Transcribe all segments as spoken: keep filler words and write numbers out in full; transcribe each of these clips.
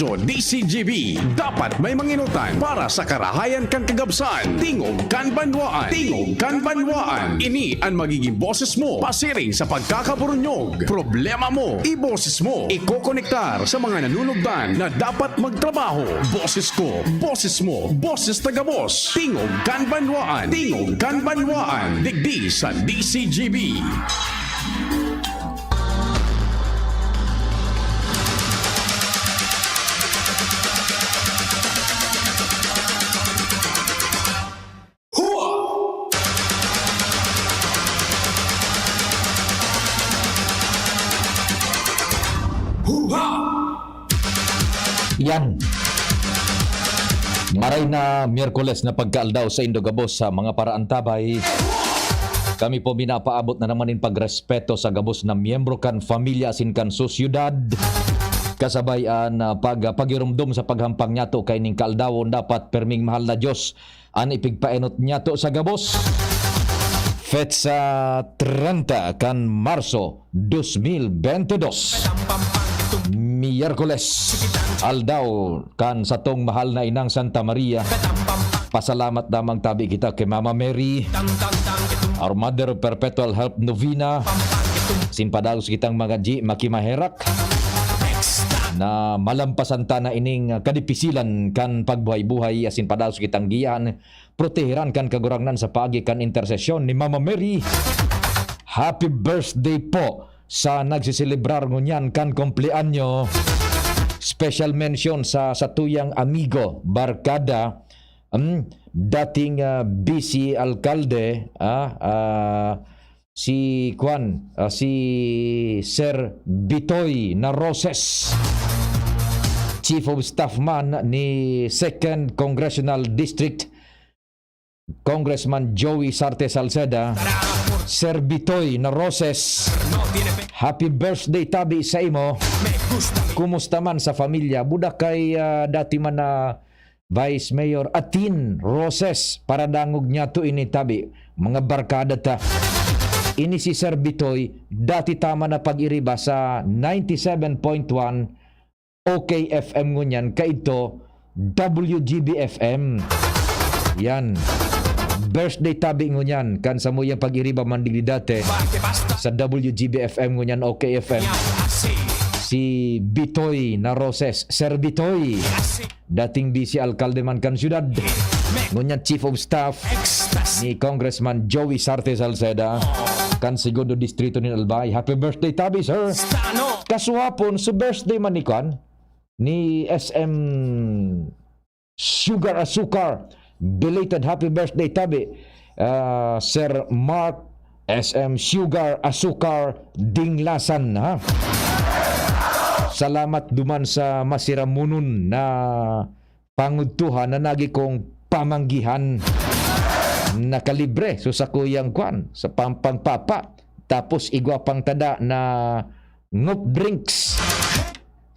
D C G B, dapat may manginutan para sa karahayan kan kagabsan. Tingog kan banwaan. Tingog kan banwaan. Ini an magiging boses mo pasiring sa pagkakaburunyog. Problema mo, iboses mo. Ikokonektar sa mga nanunugdan na dapat magtrabaho. Boses ko, boses mo, boses ta gabos. Tingog kan banwaan. Tingog kan banwaan. Digdi sa D C G B. Yan. Maray na Miyerkules na pagkaaldaw saindo gabos sa mga paraantabay. Kami po minapaabot na naman in pagrespeto sa gabos na miyembro kan pamilya asin kan sosyedad. Kasabay an, ah, pag-, pagirumdom sa paghampang niyato kaining kaaldawon, dapat perming mahal na Diyos an ipigpaenot niyato sa gabos. Petsa trenta kan Marso, dos mil bentidós. Miyerkules, aldaw kan satong mahal na inang Santa Maria. Pasalamat damang tabi kita ki Mama Mary, Our Mother Perpetual Help Novena. Sin padagos kitang mga G, makimaherak na malampasan ta na ining kadipisilan kan pagbuhay-buhay, asin padagos kitang giyahan, proteheran kan Kagurangnan sa paagi kan intersesyon ni Mama Mary. Happy birthday po sa nagseselebrar ngunyan kan kumpleanyo. Special mention sa satuyang amigo, barkada, hmm, dating, ah, vice alkalde, ah, ah, si Kwan, ah, si Sir Bitoy na Roses, Chief of Staff man ni Second Congressional District, Congressman Joey Sarte Salceda. Sir Bitoy na Roses, happy birthday tabi sa imo. Kumusta man sa pamilya? Buda kay, ah, dati man na Vice Mayor Atin Roses, paradangog niyato ini tabi, mga barkada ta. Ini si Sir Bitoy, dati tama na pag-iriba sa ninety seven point one O K F M ngunyan, kaidto W G B F M. Yan. Birthday tabi ngunyan kan samuyang pag-iriba man digdi dati sa W G B F M ngunyan, O K F M. Si Bitoy na Roses, Sir Bitoy. Dating vice alkalde man kan syudad, ngunyan chief of staff ni Congressman Joey Sarte Salceda, kan segundo distrito nin Albay. Happy birthday tabi, sir! Kasuhapon, su birthday man ni kwan, ni S M Sugar Asukar. Belated happy birthday tabi, ah, Sir Mark, S M Sugar Asukar Dinglasan, ha? Salamat duman sa masiramunon na pangudtuhan na nagi kong pamanggihan. Nakalibre so sakuyang kwan sa pampang papa. Tapos igwa pang tada na ngop drinks.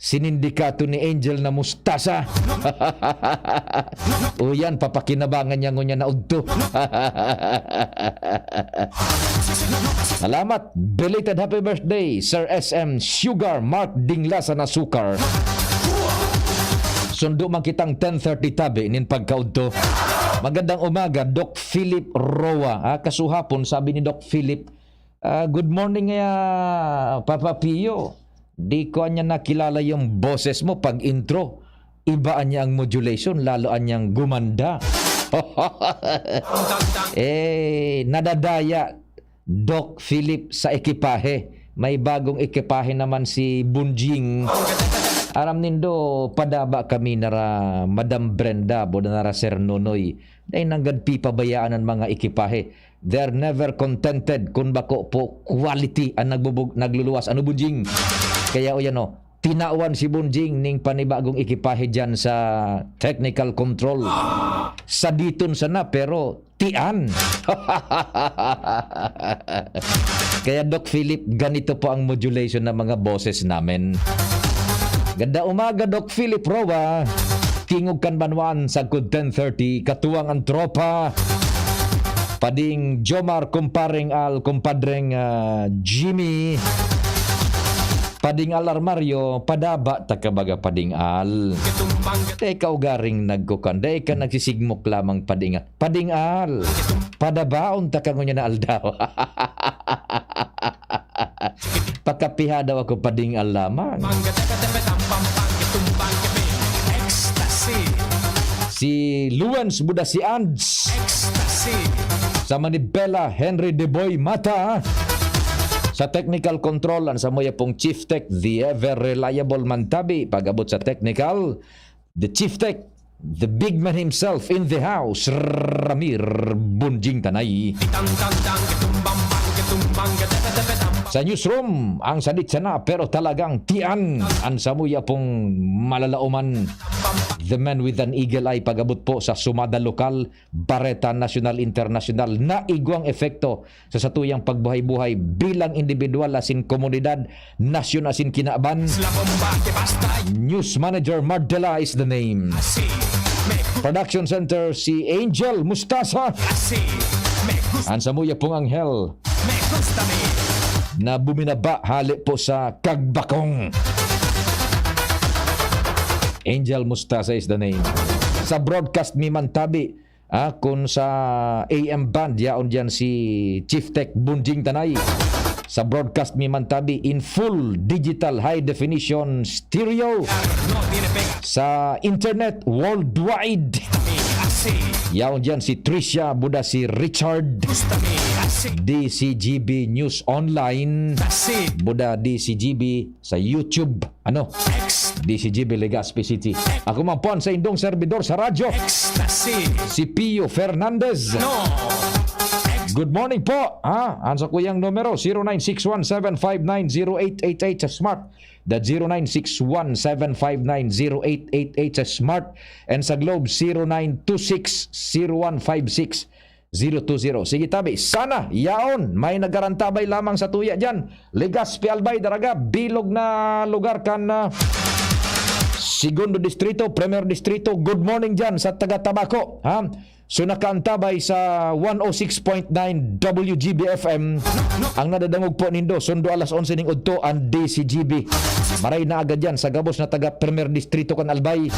Sinindikato ni Angel na mustasa. O yan, papakinabangan niya ngunyan na udto. Salamat. Belated happy birthday, Sir S M Sugar Mark Dinglasan Asukar. Sundo man kitang ten thirty tabi nin pagkaudto. Magandang umaga, Doc Philip Roa. Ah, kasuhapon, sabi ni Doc Philip, ah, "Good morning, ah, Papa Pio. Di ko anya nakilala yung boses mo pag intro. Iba anya ang modulation, lalo anyang gumanda." Eh, nadadaya, Doc Philip, sa ekipahe. May bagong ekipahe naman si Bunjing. Aram nindo, padaba kami nara Madam Brenda, boda nara Sir Nonoy. Dahil nanggad pipabayaan ang mga ekipahe. They're never contented kun bako po quality ang nagbubug-, nagluluwas. Ano, Bunjing? Kaya, o yan, o, tinawan si Bunjing ning panibagong ekipahe dyan sa technical control. Sa diton sana, pero tian. Kaya, Doc Philip, ganito po ang modulation ng mga boses namin. Ganda umaga, Doc Philip Roa. Tingog kan banwaan, sagkod ten thirty, katuwang ang tropa. Pading Jomar, kumpareng Al, kumpadreng, ah, Jimmy. Pading-al armaryo, padaba ta ka baga pading-al. Dai ka ugaring nagkukan, dai ka nagsisigmok lamang pading-al. Pading-al, padabaon ta ka ngunyan na aldaw. Pakapiha daw ako pading-al lamang. Ecstasy. Si Luwens Budasians. Ecstasy. Sa Manibela, Henry De Boy Mata. Sa technical control, an samuya pong Chief Tech, the ever reliable man tabi, pag-abot sa technical, the Chief Tech, the big man himself in the house, Ramir Bunjing Tanay. Sa newsroom, ang sadit sana, pero talagang tian, an samuya pong malalaoman, the man with an eagle eye, pag-abot po sa sumada lokal, bareta nasyonal, internasyonal, na igwang epekto sa satuyang pagbuhay-buhay bilang indibidwal asin komunidad, nasyon asin kinaban. News Manager Mardela is the name. Production Center, si Angel Mustasa. An samuya pong anghel na buminaba hale po sa Kagbakong. Angel Mustasa is the name. Sa broadcast mi man tabi, ah, kun sa A M band, yaon diyan si Chief Tech Bunjing Tanay. Sa broadcast mi man tabi in full digital high definition stereo. Sa internet worldwide, yaon diyan si Tricia, buda si Richard. D C G B News Online, buda D C G B sa YouTube. Ano? D C G B Legazpi City. Ako man po ang sa indong servidor sa radyo, si Pio Fernandez. Good morning po. Ha? Ang sa kuyang numero, zero nine six one seven five nine zero eight eight eight sa Smart. That's zero nine six one seven five nine zero eight eight eight sa Smart. And sa Globe, zero nine two six zero one five six zero two zero. Sige, tabi. Sana, yaon, may nagarantabay lamang sa tuya diyan. Legazpi, Albay, Daraga, bilog na lugar kan, ah, Segundo Distrito, Primer Distrito. Good morning diyan sa taga Tabaco, ha? So, nakaantabay sa one oh six point nine W G B F M. Ang nadadangog po nindo, sundo alas onse ning udto, ang D C G B. Maray na aga diyan sa gabos na taga Primer Distrito kan Albay,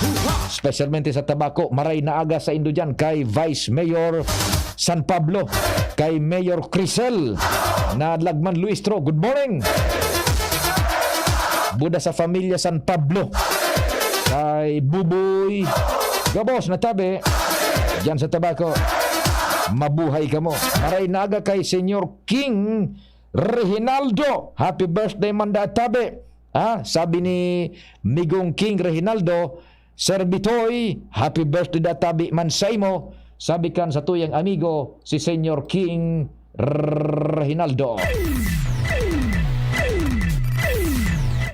specialmente sa Tabaco. Maray na aga sa indo diyan kay Vice Mayor San Pablo, kay Mayor Crisel na Lagman Luistro. Good morning. Buda sa Familia San Pablo, kay Buboy. Gabos na tabi diyan sa Tabaco. Mabuhay kamo. Maray na aga kay Senyor King Reginaldo. Happy birthday, manda tabi. Ah, sabi ni Migong King Reginaldo, "Sir Bitoy, happy birthday da tabi man saimo," sabi kan satuyang amigo, si Senyor King Reginaldo.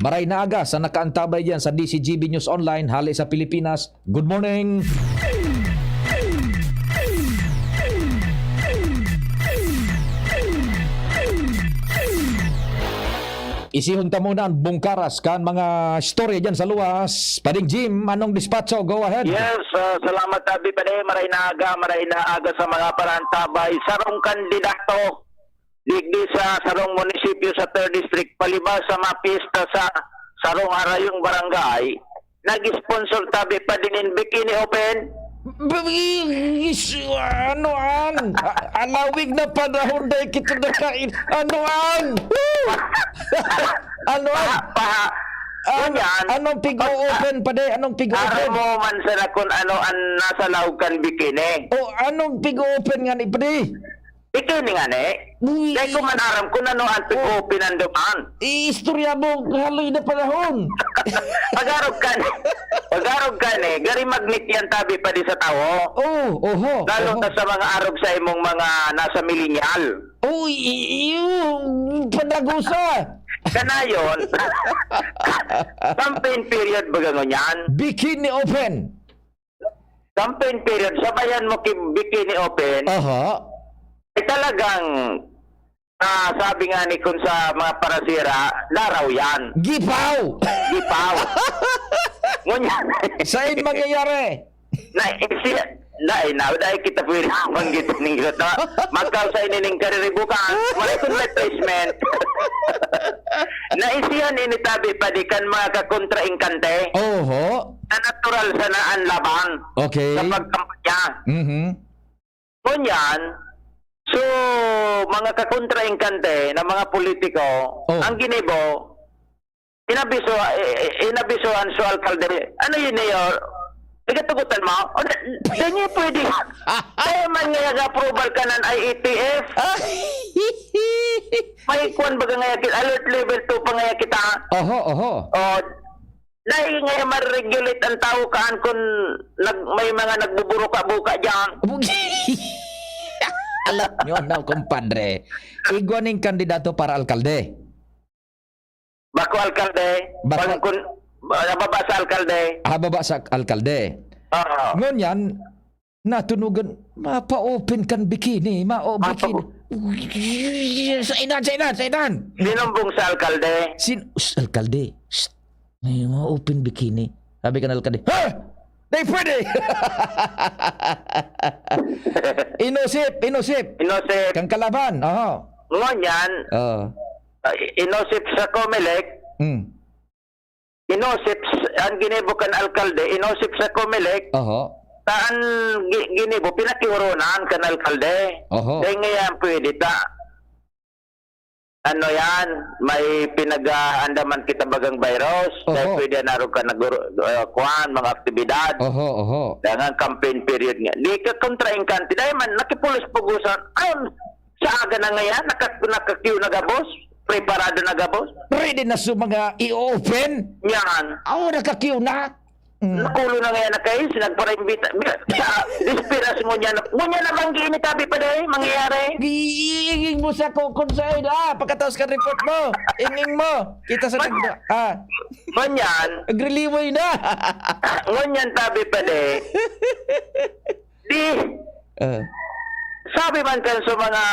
Maray na aga sa nakaantabay diyan sa D C G B News Online, hali sa Pilipinas. Good morning! Isihon ta muna ang bungkaras kan mga istorya diyan sa luwas. Pading Jim, anong dispatcho? Go ahead. Yes, ah, salamat, Abi Pade. Maray na aga, maray na aga sa mga parantabay. Sarong kandidato digdi sa sarong munisipyo sa Third District, palibas sa mga piyesta sa sarong harayong barangay, nag-sponsor tabi pa din in Bikini Open. B-, is-, ano an? A-, alawig na panahon dahil kita nakain. Ano an? Woo! Ano an? Pa, pa, Ano, yan. Anong pig-o-open, pade? Anong pig-o-open? Aram mo man sana kung ano ang nasa laog kan bikini. O, anong pig-o-open nga ni, pade? Ito ni nga ni. Uy. Dahil ko man aram kung ano ang pig-o-open ang duman. Iistorya mo, haloy na panahon. Pag-arog ka ni. Pag-arog ka ni. Gari magnet yan tabi pa di sa tao. Oh, oho, Lalo oho. na sa mga arog sa imong mga nasa millennial. Uy, i-, i-, panagusa. Kanayon, campaign period baga ngunyan. Bikini Open. Campaign period, sabayan mo ki Bikini Open. Aha. Ay talagang, ah, sabi nga ni kun sa mga parasira, daraw yan. Gipaw! Gipaw. Ngunyan. Saan mangyayari? Na, eh, siya, Dai na, dai kita pwede banggit ning gata. Magkausay ni ning kariribukan. Wala kun may placement. Naisihan ini tabi pa di kan mga kakontra-ingkante. Oho. Na natural sana ang laban Okay. sa pagkampanya. Mhm. Ngunyan, so, mga kakontra-ingkante na mga politiko, Oh. ang ginibo, inabiso, eh, eh, inabisohan so alkalde. Ano yun, Mayor? Igatugutan mo? O, da-, dahil niya pwede. Kaya man nga nag-approval ka ng I A T F. Ay! May kwan baga nga yakit, alert level two pa nga kita. Oho, oho. O, dahil nga ma-regulate ang tao kaan kun nag-, may mga nagbuburuka-buka diyan. Alam nyo na, kumpadre. Igwa ning kandidato para alkalde. Bako alkalde. Bako Bang kun, ah, baba sa alkalde. Ah, baba sa alkalde. Oo. Ngunyan, natunugan, mapa-open kan bikini, ma-, o, Mapa- bikini. Sa inan, sa inan, sa inan. Sinumbong sa alkalde. Sin-, shh, alkalde. Shh. May mga open bikini. Sabi kan alkalde, "Ha? Di pwede!" Inusip, inusip. Inusip. Kang kalaban, oho. Ngunyan, Oo. ah, inusip sa Comelec, Mm. inusip s-, ang ginibo kan alkalde, inusip sa Comelec, Oho. ta an gi-, ginibo, pinakioronan kan alkalde. Oho. Dahil ngayon pwede ta. Ano yan? May pinag-aandaman kita bagang virus. Dahil Oho. pwede na rin ka nag-, ah, kuwan, mga aktibidad. Oho, oho. Dangan campaign period nga. Di ka kontra-ingkante. Dahil man, nakipulos-pugusan. Ayun, sa aga na ngayon, naka-, naka-queue na gabos. Preparado na gabos. Ready na sa mga i-open? Yan. Aw, naka-queue na. Mm. Nakulo na ngayon na kayo, nagpara-imbita. Sa desperas mo niya na, mo niya na banggi ini, tabi pa dahil, mangyayari. Giinging mo sa kukon sa ida, pagkatapos ka report mo. Inging mo. Kita sa Manya. nagda-, ah. Manyan. Nagriliway na. Ngunyan, tabi pa dahil. Di, Ah. sabi man kan sa mga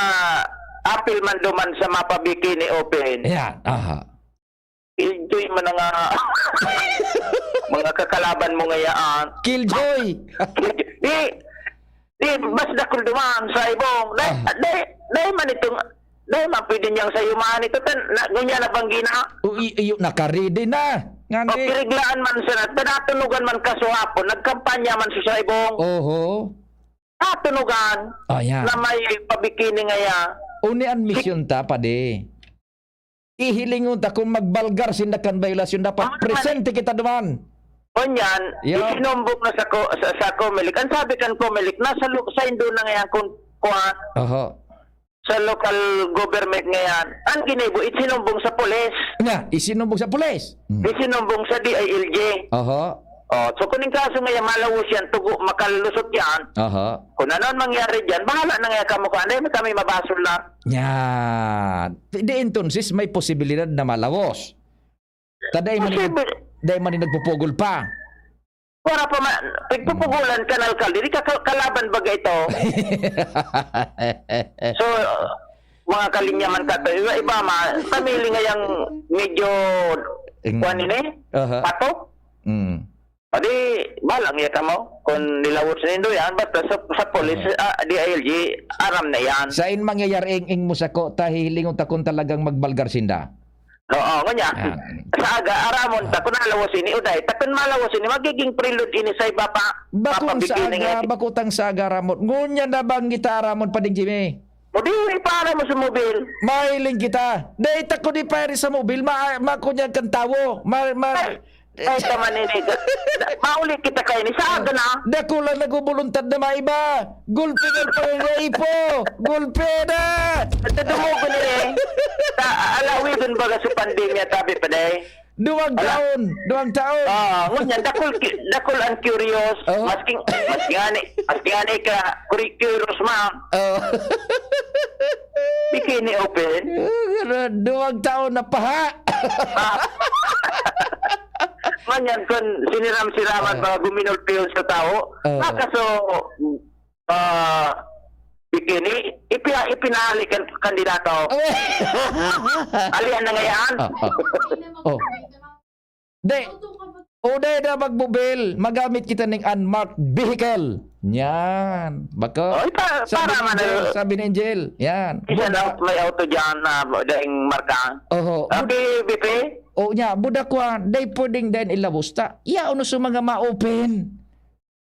apil man duman sa mapa-bikini open. Ayan, aha. Enjoy man na nga. Mga kakalaban mo ngayaan. Killjoy. Di, di, mas dakul duman sa ibong. Dai, Ah. dai, dai man itong, dai man pwede niyang sa yumahan ito. Tan, na, ngunya na bang gina? O, i-, iyo, nakaredy na. Nga O, ni- kiriglaan man sa nat-, padatunugan man kasuhapon, nagkampanya man sa, sa ibong. Oho. Natunugan Oh, yan. na may pabikini ngaya. Uni an misyon ta, padi. Ihilingon ta kung magbalgar sinda kan violasyon, dapat Ah, presente kita duman. Kunyan, Yo. isinumbong na sa ko-, sa, sa Comelec. Ang sabi kan Comelec, nasa lu-, sa indo na ngayon kung kuha, Oho. sa local government ngayon. Ang ginibo, isinumbong sa pulis. Nga, isinumbong sa pulis. Hmm. Isinumbong sa D I L G. Oho. Oh, so kung yung kaso ngayon, malawos yan, tugo, makalusot yan. Oho. Kung ano ang mangyari dyan, bahala na nga kamo kung ano, kami mabasol na. Yan. Di entonces, may posibilidad na malawos. Ta dai man ni nag-, Posible. dai man ni nagpupugol pa. Wala pa ma-, pagpupugulan kan alkalde, di ka ka-, kalaban baga ito. So, mga kalinyaman ka to, iba, iba ma, family nga yang medyo, Ing-, kuwan ini, Aha. pato. Mm. O di, balang iya kamo. Kung nilawot sa nindo yan, basta sa, sa polis, Aha. ah, D I L G, aram na yan. Sa in mangyayari ing, ing musako, ta hihilingon ta kung talagang magbalgar sinda. Oo, kanya. Ah. Sa aga, aramon ta, kung nalawos ini, uday, ta kung malawos ini, magiging prelude ini sa iba pa, Bakong sa papabikini aga, nga. Bakutang sa aga, aramon. Ngunya na bang kita aramon, Pading Jimmy? O di, ipara mo sa mobil. Mahiling kita. Dahil ta ko di pa rin sa mobil, ma-, makunyag kang tawo. Ma-, ma-, Ay. Ay, tama ni Nick. Da-, mauli kita kayo ni sa aga na. Dako lang nagubuluntad na maiba. Gulpi na pa yung ipo. Gulpi na! Nagdudumugo ni eh. Ta-, alawidon baga sa pandemya, tabi pa day. Duwang Ala. taon. Duwang taon. Ah, ngunyan, dakul ki-, dakul ang curious. Oh. Masking, masking ani, masking ani ka, curi-, curious, ma'am. Oh. Bikini open. Duwang taon na paha. Ah. Ngunyan, kun siniram-siraman Ah. ba guminulpi yun sa tao? Ah. Baka so, ah, bikini, ipi-, ipinali kan kandidato. Ah. Alihan na ngayon. Ah, ah. Oh. Di. O dai na magmobil, magamit kita ning unmarked vehicle. Yan. Bako. Oy, pa-, Sabi para ni man Angel, na sabi ni Angel. Yan. Isa Buda. na may auto dyan na daing marka. Oho. Ah, Bud- B P? O niya, buda kwa, dai pwedeng dain ilabos ta. Ya, ano sa mga ma-open?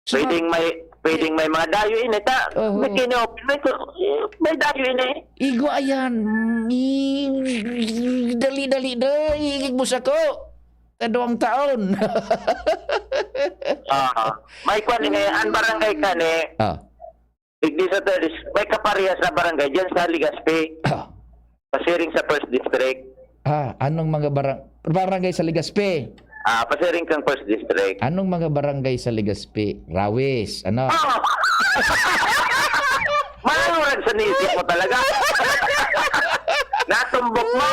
Sa Pwedeng may, pwedeng may mga dayo ini ta. Oho. May kini-open, may ko-, may dayo ini. Igwa yan. Mm, dali-dali na, igig mo sako. Tadwang taon. Ah, may kwan ini, ang barangay kani, Ah. digdi sa Terrace, may kaparehas na barangay dyan sa Legazpi. Ah. Pasiring sa First District. Ah, anong mga barang-, barangay sa Legazpi? Ah, pasiring kang First District. Anong mga barangay sa Legazpi? Rawis, ano? Ah! Malulag sa nisip mo talaga. Natumbok mo.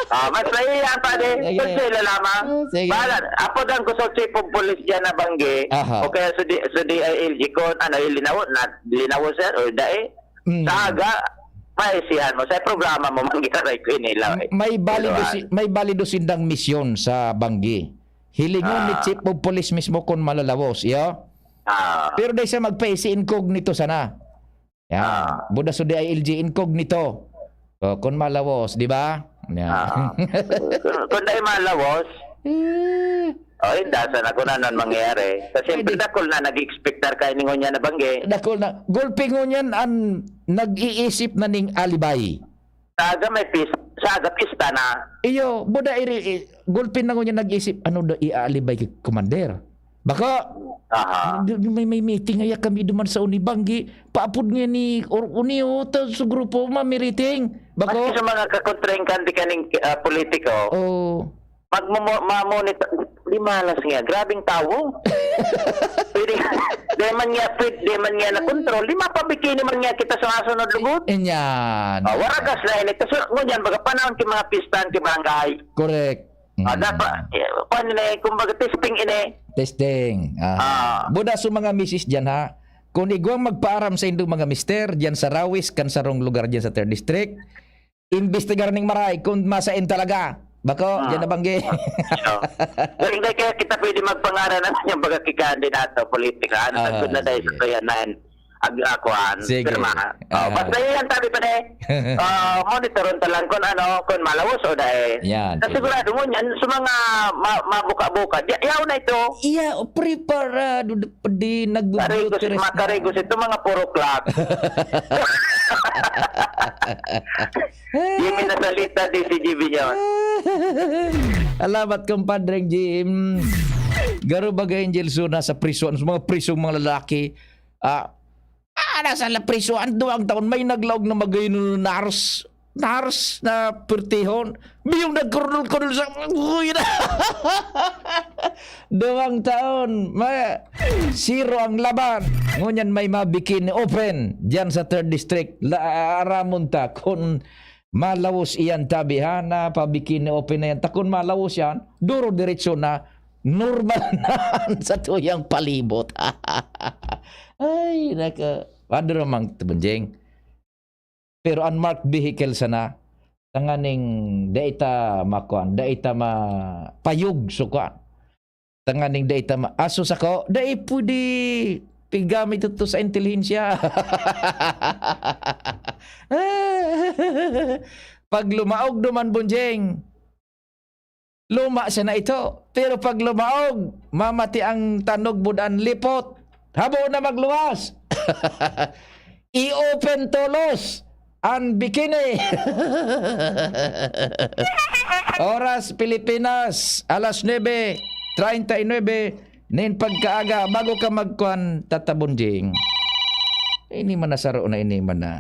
Ah, mas maiyan, pare. Sige. Konsela lamang. Ah, sige. Bahala. Apo dan ko sa chief of police dyan na banggi. Aha. O kaya sa D-, sa D I L G ko, ano, ilinaw, na, linaw, sir, o dai. Mm. Sa aga, maisihan mo. Sa programa mo, manggiray ko inilaw, eh. May balido Pero, si-, ah, may balido sindang misyon sa banggi. Hilingon ni Ah. Chief of Police mismo kun malalawos, iyo? Ah. Pero dai siya magpaisi, incognito sana. Yan. Ah. Buda sa D I L G, incognito. O, kun malawos, di ba? Yan. Ah. Kun, kun dai malawos, Eh. o, inda, sana kun ano an mangyayari. Kasi Pwede. siyempre, dakul na nag-expectar kayo ni ngunyan na banggi. Dakul na. Gulpi ngunyan an nag-iisip na ning alibay. Sa aga may pis-, sa aga pista na. Iyo, buda iri, i-, gulpi na ngunyan nag-isip, ano daw i-aalibay ki Commander? Bako, Aha. di, di may, may meeting ngaya kami duman sa Unibanggi. Paapod nga ni or, Uni, o, ta, sa grupo, mamiriting. Bako. Maski sa mga kakontrengkante kaning, ah, politiko, Oo. magmumo-, mamonitor, di malas nga. Grabing tawo. Pwede, di man nga fit, di man nga na-control. Di mapabikini man nga kita sa masunod lugod. Inyan. Ah, waragas na ini. Kasi ngunyan, baga panahon ki mga pistahan ki barangay. Correct. Ah, Mm. dapat, eh, paano na eh, kumbaga, testing ini. Testing. Aha. Ah. Buda sa mga misis dyan, ha? Kung igwang magpaaram sa indong mga mister, dyan sa Rawis, kan sarong lugar dyan sa Third District, imbestigar ning maray kung masain talaga. Bako, Ah. dyan na banggi. So, so, hindi kaya kita pwede magpangaran ng yung baga ki kandidato, politika. Ano, Ah, sagot na dahil sige. sa kaya na yun. Ag-, ah, kuwan, Sige. pirma. Oh, Ah. basta yan, sabi pa na eh. Ah, monitoron ta lang kung ano, kung malawos o dahil. Yan, Na sige. sigurado mo niyan, sa mga ma-, mabuka-buka, di-, yaw na ito. Iya, preparado d-, di nagbubuti Karigos, res- makarigos ito, mga puruklak. Yung minasalita di si G B niya. Alamat, Compadre Jim. Garo baga, Angel, so nasa prison, sa mga prisong mga lalaki, ah, ah, nasa la-, prison, ang duwang taon, may naglaog na magayon na nars, nars na pirtihon. Biyong nagkurunol-kurunol sa, uy, na. Duwang taon, ma-, zero ang laban. Ngunyan may mabikini open dyan sa Third District. La-, aramon ta kung malawos iyan, tabi, ha, na pabikini open na yan. Ta kun malawos yan, duro diretso na, normal na sa tuyang palibot. Ay, naka, padro mang Bunjing. Pero unmarked vehicle sana, tanganing dai ta makuan, dai ta mapayog, so kuan. Tanganing dai ta ma-, aso sako, dai pwede pigamit ito sa intelihensya. Pag lumaog duman, Bunjing, luma siya na ito. Pero pag lumaog, mamati ang tanog, budan lipot. Habo na magluwas. I-open tolos an bikini. Oras Pilipinas, alas nuebe treinta y nuebe nin pagkaaga, bago ka magkuan, Tata Bunjing. Ini man na saro na, ini man na.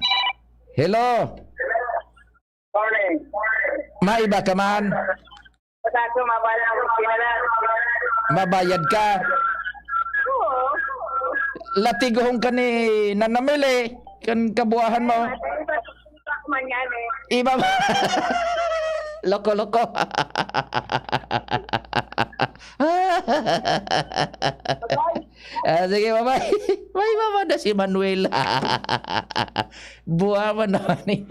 Hello? Morning. Maiba ka man? Pagkaso, mabaya ang pinalan. Mabayad ka? Oo. Latigohon ka ni Nanamili, kan kabuahan mo. Iba, iba man yan eh. Iba ba? Loko-loko. Ah, sige, bye-bye. May mama na si Manuel. Buha man naman eh.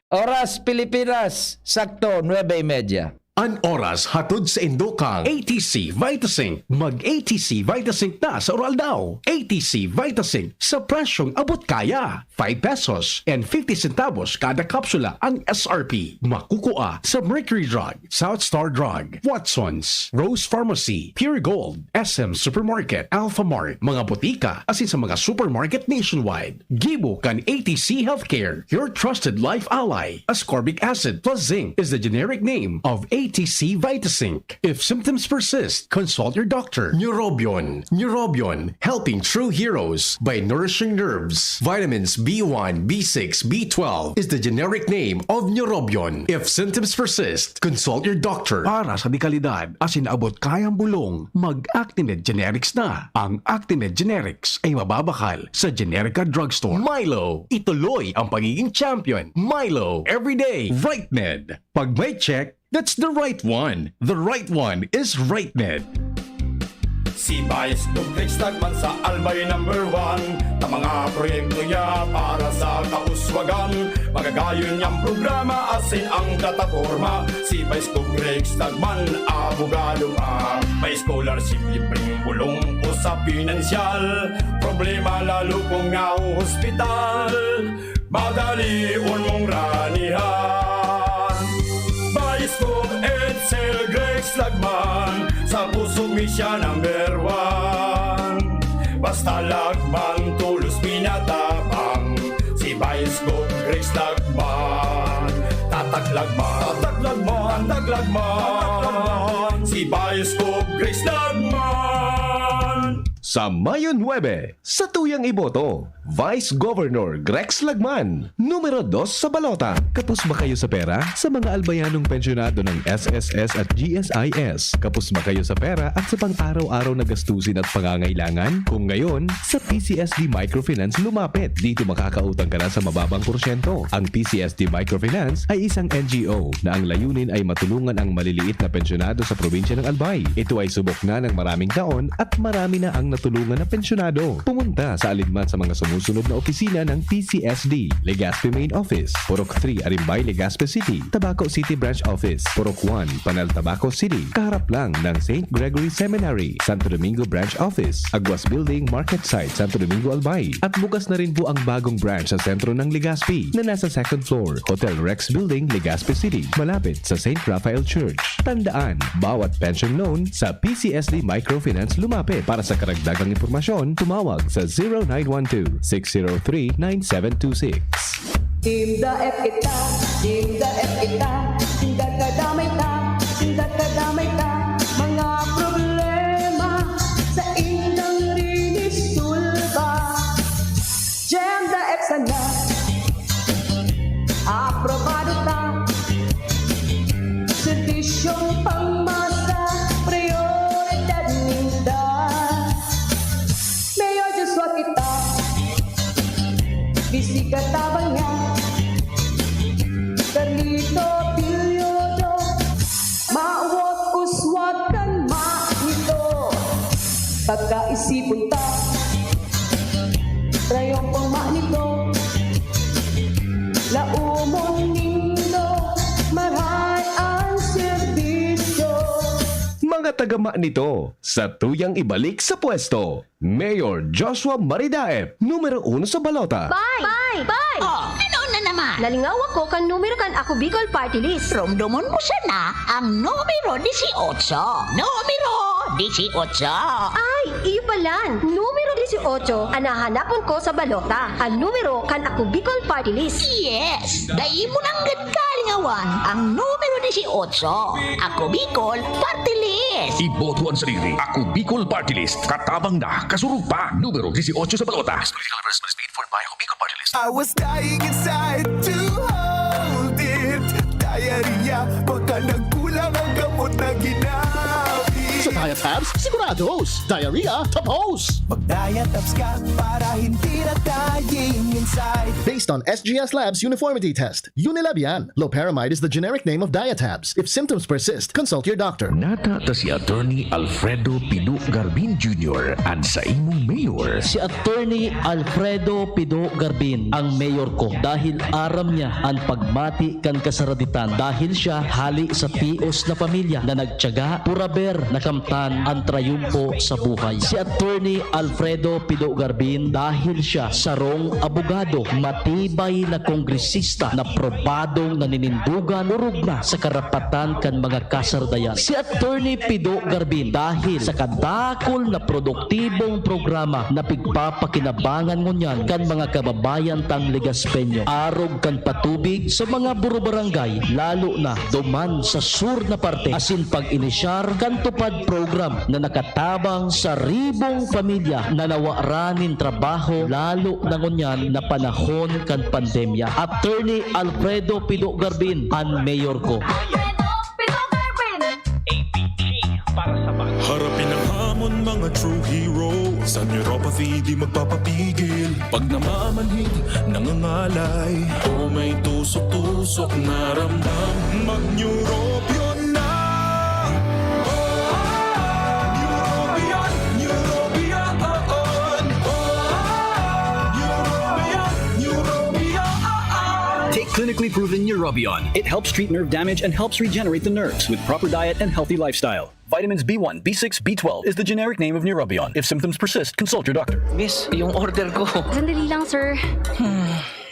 Oras Pilipinas, sakto, nuebe y media. An oras hatod sa indokang A T C Vitazinc. Mag-A T C Vitazinc na sa Uraldaw. A T C Vitazinc sa presyong abot kaya. Five pesos and fifty centavos kada kapsula ang S R P. Makukua sa Mercury Drug, South Star Drug, Watson's, Rose Pharmacy, Pure Gold, S M Supermarket, Alphamart, mga botika, asin sa mga supermarket nationwide. Gibo kan A T C Healthcare, your trusted life ally. Ascorbic acid plus zinc is the generic name of A T C Vitazinc. If symptoms persist, consult your doctor. Neurobion. Neurobion, helping true heroes by nourishing nerves. Vitamins B one, B six, B twelve is the generic name of Neurobion. If symptoms persist, consult your doctor. Para sa dekalidad asin abot kayang bulong, mag-Actimed Generics na. Ang Actimed Generics ay mababakal sa Generica Drugstore. Milo, ituloy ang pagiging champion. Milo, everyday, Rightmed. Pag may check, that's the right one. The right one is Rightmed. Si Vice Dugrex Lagman sa Albay number one. Ta mga proyekto niya para sa kauswagan. Magagayon niyang programa asin ang plataporma. Si Vice Dugrex Lagman, abogado pa. May scholarship, libreng bulong o sa pinansyal. Problema lalo kung nahohospital. Madalion mong ranihan. Vice Gov Edsel Grex Lagman, sa puso mi siya number one. Basta Lagman, tolos pinatabang. Si Vice Gov Grex Lagman, tatak Lagman, tatak Lagman, tatak Lagman. Si Vice Gov Grex Lagman. Sa Mayo nuebe, sa tuyang iboto, Vice Governor Grex Lagman, numero dos sa balota. Kapos ba kayo sa pera? Sa mga albayanong pensyonado ng S S S at G S I S, kapos ba kayo sa pera at sa pang-araw-araw na gastusin at pangangailangan? Kung ngayon, sa P C S D Microfinance lumapit. Dito makakautang ka na sa mababang porsyento. Ang P C S D Microfinance ay isang N G O na ang layunin ay matulungan ang maliliit na pensyonado sa probinsya ng Albay. Ito ay subok na ng maraming taon at marami na ang natulungan na pensyonado. Pumunta sa alinman sa mga sumusunod na opisina ng P C S D: Legazpi Main Office, Purok three, Arimbay, Legazpi City; Tabaco City Branch Office, Purok one, Panal, Tabaco City, kaharap lang ng Saint Gregory Seminary; Santo Domingo Branch Office, Aguas Building, Market Site, Santo Domingo, Albay. At bukas na rin po ang bagong branch sa sentro ng Legazpi, na nasa second floor, Hotel Rex Building, Legazpi City, malapit sa Saint Raphael Church. Tandaan, bawat pension loan, sa P C S D Microfinance lumapit. Para sa karagdagang impormasyon, tumawag sa zero nine one two, six zero three, nine seven two six. Team Daet kita, Team Daet kita, sinda kadamay ta, sinda kadamay ta, mga problema sa indang rinisulba. Jem Daet sana, aprobado ta, serbisyong pangmasa, prioridad ninda. Mayor Joshua kita, bisita tabang niya, Carlito Pilyodo, mawot uswag kan ma nito. Pagkaisipon ta, rayon pang ma nito, laumon nindo, marahay ang serbisyo. Mga taga ma nito, sa tuyang ibalik sa pwesto, Mayor Joshua Maridaep, numero uno sa balota. Bay! Bay! Bay! Oh, ano na naman? Nalingaw ako kan numero kan Ako Bicol Party List. Romdomon mo sana ang numero dieciocho. Numero dieciocho. Ay, iyo palan. Numero dieciocho an hahanapon ko sa balota. An numero kan Ako Bicol Party List. Yes! Dai mo nanggad kalingawan ang numero dieciocho. Ako Bicol Party List. Iboto an sadiri. Ako Bicol Party List. Katabang na, kasurog pa. Numero dieciocho sa balota. Political advertisements paid for by Ako Bicol Party List. I was dying inside to hold it. Diarrhea, baka nagkulang ang gamot na ginamit. Sa Diatabs, sigurados. Diarrhea, tapos. Mag-Diatabs ka para hindi na dying inside. Based on S G S Labs uniformity test, Unilab yan. Loperamide is the generic name of Diatabs. If symptoms persist, consult your doctor. Nata ta si Attorney Alfredo Pido Garbin Junior, an saimong mayor. Si Attorney Alfredo Pido Garbin ang mayor ko dahil aram niya an pagmati kan kasaraditan, dahil siya hali sa tios na pamilya na nagtiyaga, puraber na kamtan an trayumpo sa buhay. Si Attorney Alfredo Pido Garbin, dahil siya sarong abogado, matibay na kongresista na probadong naninindugan, orog na sa karapatan kan mga kasaradayan. Si Attorney Pido Garbin, dahil sa kadakul na produktibong programa na pigpapakinabangan ngunyan kan mga kababayan tang Legaspeño, arog kan patubig sa mga burubarangay, lalo na duman sa sur na parte, asin pag-inisyar kan TUPAD program na nakatabang sa ribong pamilya na nawara nin trabaho, lalo na ngunyan na panahon kan pandemya. Attorney Alfredo Pido Garbin, an mayor ko. Alfredo Pido Garbin. A P G para sa bayan. Harapin ang hamon, mga true heroes. Ang neuropathy di magpapapigil. Pag namamanhid, nangangalay, o may tusok-tusok na ramdam, mag-Neurobion na! Neurobion, Neurobion, oo. Neurobion, Neurobion, oo. Take clinically proven Neurobion. It helps treat nerve damage and helps regenerate the nerves with proper diet and healthy lifestyle. Vitamins B one, B six, B twelve is the generic name of Neurobion. If symptoms persist, consult your doctor. Miss, yung order ko. Sandali lang, sir.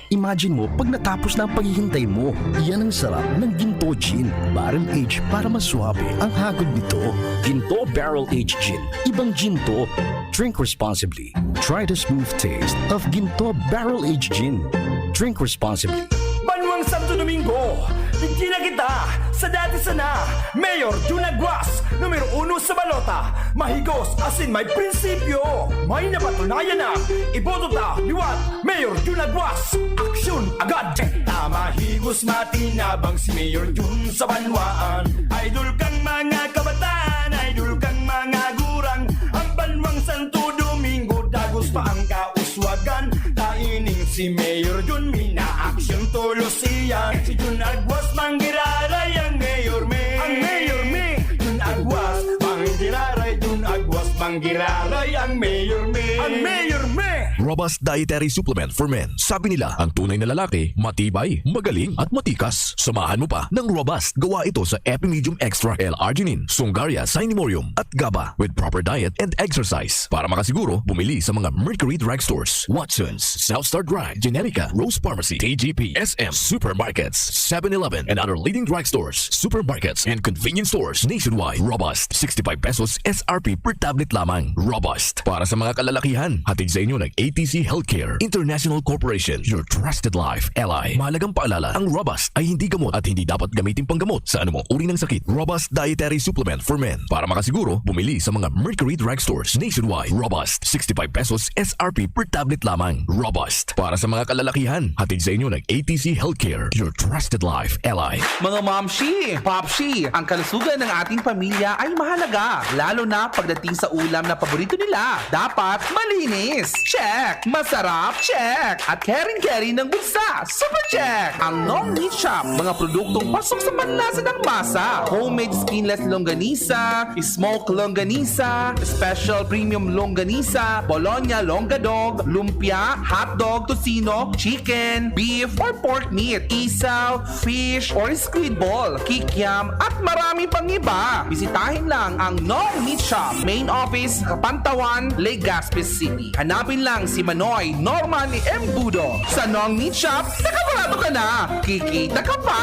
Imagine mo, pag natapos na ang paghihintay mo, yan ang sarap ng Ginto Gin. Barrel aged para mas suabe ang hagod nito. Ginto Barrel Aged Gin. Ibang Ginto. Drink responsibly. Try the smooth taste of Ginto Barrel Aged Gin. Drink responsibly. Banwang Santo Domingo, digdi na kita sa dati sana, Mayor Jun Aguas, numero uno sa balota, mahigos asin may prinsipyo. May napatunayan na, iboto ta liwat, Mayor Jun Aguas, aksyon agad! Tama, higos, matinabang si Mayor Jun sa banwaan. Idol kang mga kabataan, idol kang mga gurang. Ang Banwang Santo Domingo, dagos pa ang kauswagan. Ta ining si Mayor Jun, minaaksyon tolos iyan. Si Jun Aguas, manggiraray ang mayor me. Ang mayor me. Jun Aguas, manggiraray, Jun Aguas, manggiraray ang mayor me. Ang mayor me. Robust Dietary Supplement for Men. Sabi nila, ang tunay na lalaki, matibay, magaling, at matikas. Samahan mo pa ng Robust. Gawa ito sa Epimedium Extra L-Arginine, Songaria Cinnamomum, at GABA with proper diet and exercise. Para makasiguro, bumili sa mga Mercury Drugstores, Watsons, South Star Drug, Generica, Rose Pharmacy, T G P, S M, supermarkets, seven eleven, and other leading drugstores, supermarkets, and convenience stores nationwide. Robust, sixty-five pesos S R P per tablet lamang. Robust. Para sa mga kalalakihan, hatid sa inyo ng A T C Healthcare International Corporation, your trusted life ally. Mahalagang paalala, ang Robust ay hindi gamot at hindi dapat gamitin panggamot sa anumang uri ng sakit. Robust Dietary Supplement for Men. Para makasiguro, bumili sa mga Mercury Drugstores nationwide. Robust, sixty-five pesos S R P per tablet lamang. Robust. Para sa mga kalalakihan, hatid sa inyo ng A T C Healthcare, your trusted life ally. Mga momshi, popshi, ang kalusugan ng ating pamilya ay mahalaga, lalo na pagdating sa ulam na paborito nila. Dapat malinis. Check! Masarap. Check! At caring-caring ng bulsa. Super check! Ang Nong Meat Shop, mga produktong pasok sa panlasa ng masa. Homemade skinless longganisa, smoke longganisa, special premium longganisa, bologna longgadog, lumpia, hotdog, tocino, chicken, beef, or pork meat, isaw, fish, or squid ball, kikiam, at marami pang iba. Bisitahin lang ang Nong Meat Shop, main office, Kapantawan, Legazpi City. Hanapin lang si Manoy Norman Embudo. Sa Nong Meat Shop, nakabarato ka na, kikita ka pa!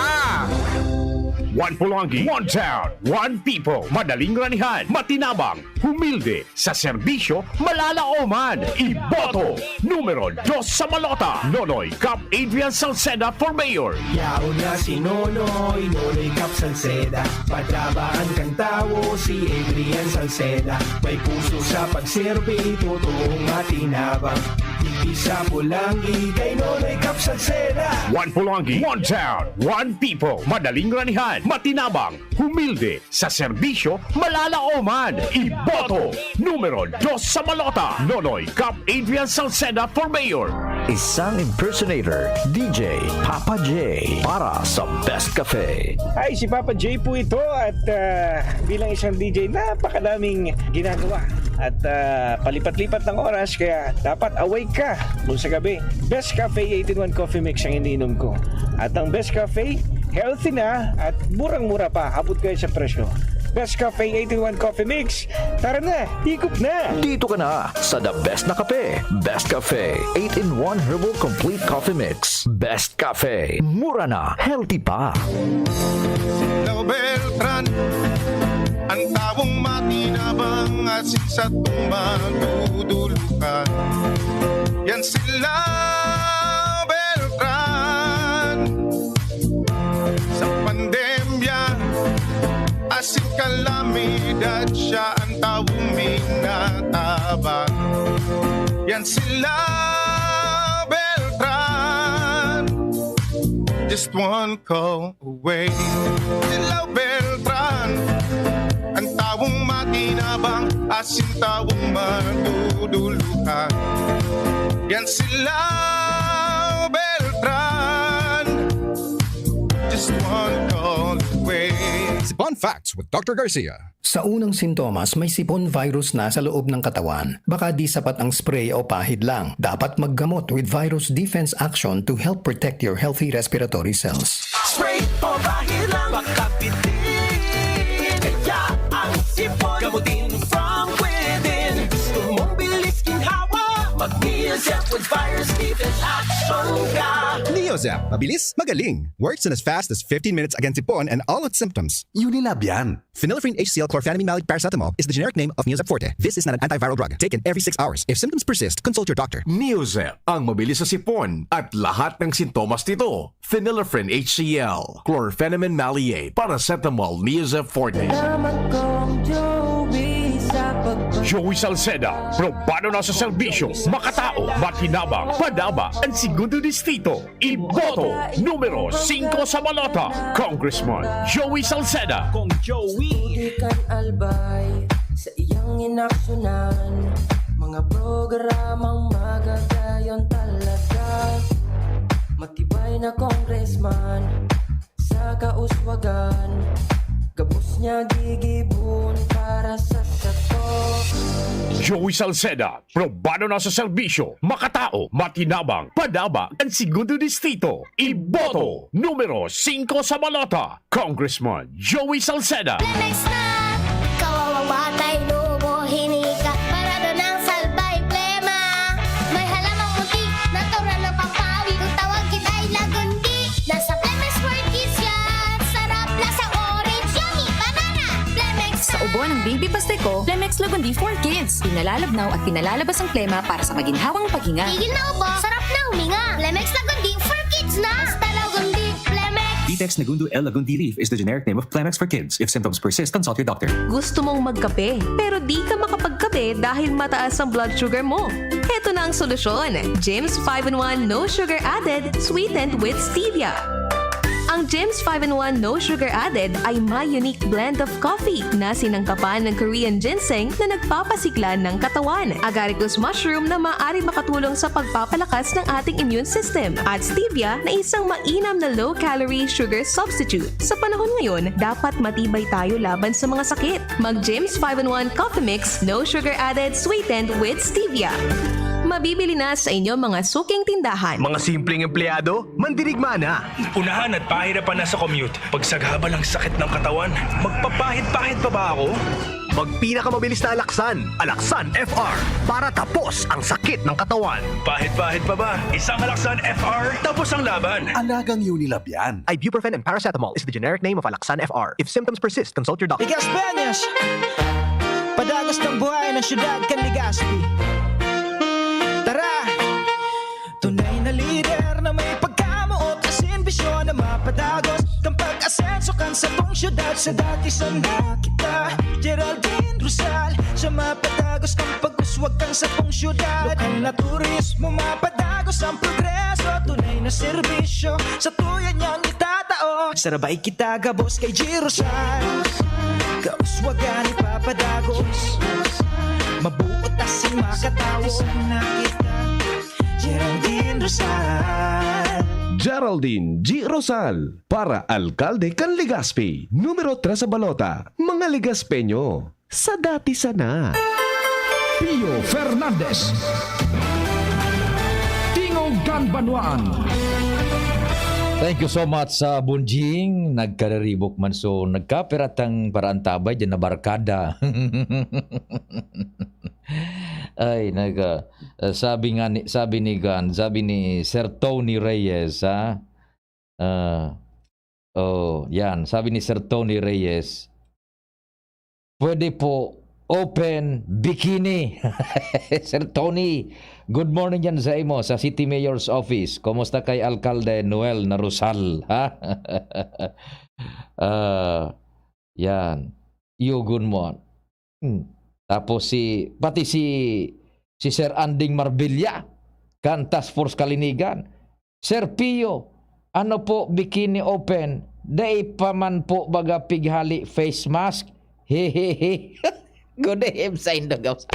One Polonggi, one town, one people. Madaling ranihan, matinabang, humilde, sa serbisyo, malalaoman. Iboto, numero dos sa balota, Nonoy Cap Adrian Salceda for Mayor. Yaon na si Nonoy, Nonoy Cap Salceda. Patabaan kan tawo si Adrian Salceda. May puso sa pagserbi, totoong matinabang. Digdi sa Polonggi, kay Nonoy Cap Salceda. One Polonggi, one town, one people. Madaling ranihan, Matinabang, humilde, sa serbisyo, malalaoman. Iboto, numero dos sa balota, Nonoy Cap Adrian Salceda for Mayor. Isang impersonator, D J Papa J, para sa Best Cafe. Ay, si Papa J po ito at, ah, bilang isang D J, napakadaming ginagawa at, ah, palipat-lipat ng oras, kaya dapat awake ka kung sa gabi. Best Cafe eight-in-one Coffee Mix ang iniinom ko. At ang Best Cafe, healthy na at murang-mura pa, abot kayo sa presyo. Best Cafe eight-in-one Coffee Mix, tara na, higop na! Dito ka na sa the best na kape. Best Cafe eight-in-one Herbal Complete Coffee Mix. Best Cafe. Mura na, healthy pa. Lao Beltran, ang tawong matinabang at sa tumbang dudulukan. Yan sila Beltran. Sa pandemya, asin kalamidad, siya ang tawong minatabang. Yan sila Beltran. Just one call away. Sila Beltran, ang tawong matinabang, asin tawong madudulukan. Yan sila Beltran. Just one call away. Sipon Facts with Doctor Garcia. Sa unang sintomas, may sipon virus na sa loob ng katawan. Baka di sapat ang spray o pahid lang. Dapat maggamot with Virus Defense Action to help protect your healthy respiratory cells. Spray o pahid lang, makapitin. Kaya ang sipon, gamutin from within. Gusto mong bilis ginhawa? Mag-Neozep with Virus Defense Action ka. Neozep, mabilis, magaling. Works in as fast as fifteen minutes against sipon and all its symptoms. Unilab yan. Phenylephrine H C L chlorphenamine maleate paracetamol is the generic name of Neozep Forte. This is not an antiviral drug. Taken every six hours. If symptoms persist, consult your doctor. Neozep, ang mabilis sa sipon at lahat ng sintomas nito. Phenylephrine H C L, chlorphenamine maleate, paracetamol, Neozep Forte. Salamat kong Joey sa pagpag- Joey Salceda, probado na sa serbisyo, makatao, makinabang, padaba, ang segundo distrito. Iboto, numero singko sa balota, Congressman Joey Salceda. Kong Joey. Di kan albay sa iyang inaksyonan. Mga programang magagayon talaga. Matibay na congressman sa kauswagan. Gabos niya gigibon para sa sato. Joey Salceda, probado na sa serbisyo, makatao, makinabang, padaba, ang segundo distrito. Iboto, numero singko sa balota, Congressman Joey Salceda. Plemex na! Kawawang batay, nubo, hinika. Parado ng salbay, plema. May halamang puti, natural na pampawi. Kung tawag kita ay lagundi. Nasa Plemex for Kids yan. Sarap, lasang orange, yummy, banana. Plemex Sa ubo ng baby basta ko, Plemex Lagundi for Kids. Pinalalabnaw at pinalalabas ang plema para sa maginhawang paghinga. Tigil na ubo, sarap na huminga. Plemex Lagundi for Kids na. Basta Lagundi, Plemex. Vitex Negundo L Lagundi Leaf is the generic name of Plemex for Kids. If symptoms persist, consult your doctor. Gusto mong magkape, pero di ka makapagkape dahil mataas ang blood sugar mo? Heto na ang solusyon, James five in one No Sugar Added, sweetened with stevia. Ang James five in one No Sugar Added ay may unique blend of coffee na sinangkapan ng Korean ginseng na nagpapasigla ng katawan, agaricus mushroom na maaari makatulong sa pagpapalakas ng ating immune system, at stevia na isang mainam na low-calorie sugar substitute. Sa panahon ngayon, dapat matibay tayo laban sa mga sakit. Mag James five in one Coffee Mix, no sugar added, sweetened with stevia. Mabibili na sa inyong mga suking tindahan. Mga simpleng empleyado, mandirigma na. Unahan at pahirapan na sa commute. Pagsagabal ang sakit ng katawan. Magpapahid-pahid pa ba ako? Magpinakamabilis na Alaksan, Alaksan F R, para tapos ang sakit ng katawan. Pahid-pahid pa ba? Isang Alaksan F R, tapos ang laban. Alagang Unilab yan. Ibuprofen and paracetamol is the generic name of Alaksan F R. If symptoms persist, consult your doctor. Ligaspeñas, padagos ng buhay ng siyudad kan Legazpi. Tara! Tunay na lider na may pagkamoot, asin bisyon na mapadagos kan pag-asenso kan satong siyudad. Sa dati sana kita, Geraldine Rosal, siya mapadagos kan pag-uswag kan satong siyudad. Lokal na turismo, mapadagos ang progreso, tunay na serbisyo, sa tuya niyang itatao. Sarabay kita gabos kay G Rosal. Kauswagan ipapadagos. Mabuot asin makatawo na kita. Geraldine Rosal. Geraldine G Rosal, para alkalde kan Legazpi, numero tres sa balota, mga Legazpeño. Sa dati sana. Pio Fernandez. Tingog kan Banwaan. Thank you so much sa Bunjing. Nagkariribok man, so nagkaperatang paraantabay dyan na barkada. Ay, naga, ah, sabi nga ni, sabi ni Gan, sabi ni Sir Tony Reyes, ha? Ah, oh, yan. Sabi ni Sir Tony Reyes, "Pwede po open bikini." Sir Tony, good morning yan sa imo, sa City Mayor's Office. Kumusta kay Alkalde Noel Narusal, ha? Ah, yan. Yugon mo. Hmm. Tapos si, pati si, si Sir Anding Marbella, kan Task Force Kalinigan. "Sir Pio, ano po, bikini open? Dai pa man po baga pighali face mask? Hehehe." Good day, M. Saindo Gabs.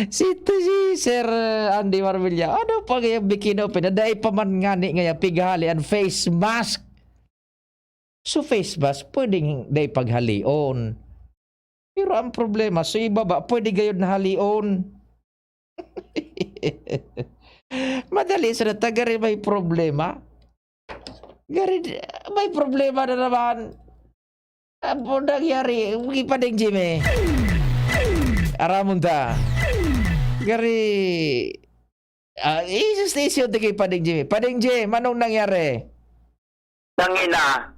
Si, si Sir Andy Marbella, "Ano pa kaya bikini open? Dai pa man ngani ngaya pighali an face mask." So, face mask, pwedeng dai paghalion. Pero ang problema, sa ibaba, pwede gayod na halion. Madali sana ta, gari may problema. Gari, may problema na naman. Apo, nangyari, ipading Jimmy. Aramon ta. Gari, ah, isustisyon ti kay Pading Jimmy. Pading Jimmy, manong nangyari? Tangina.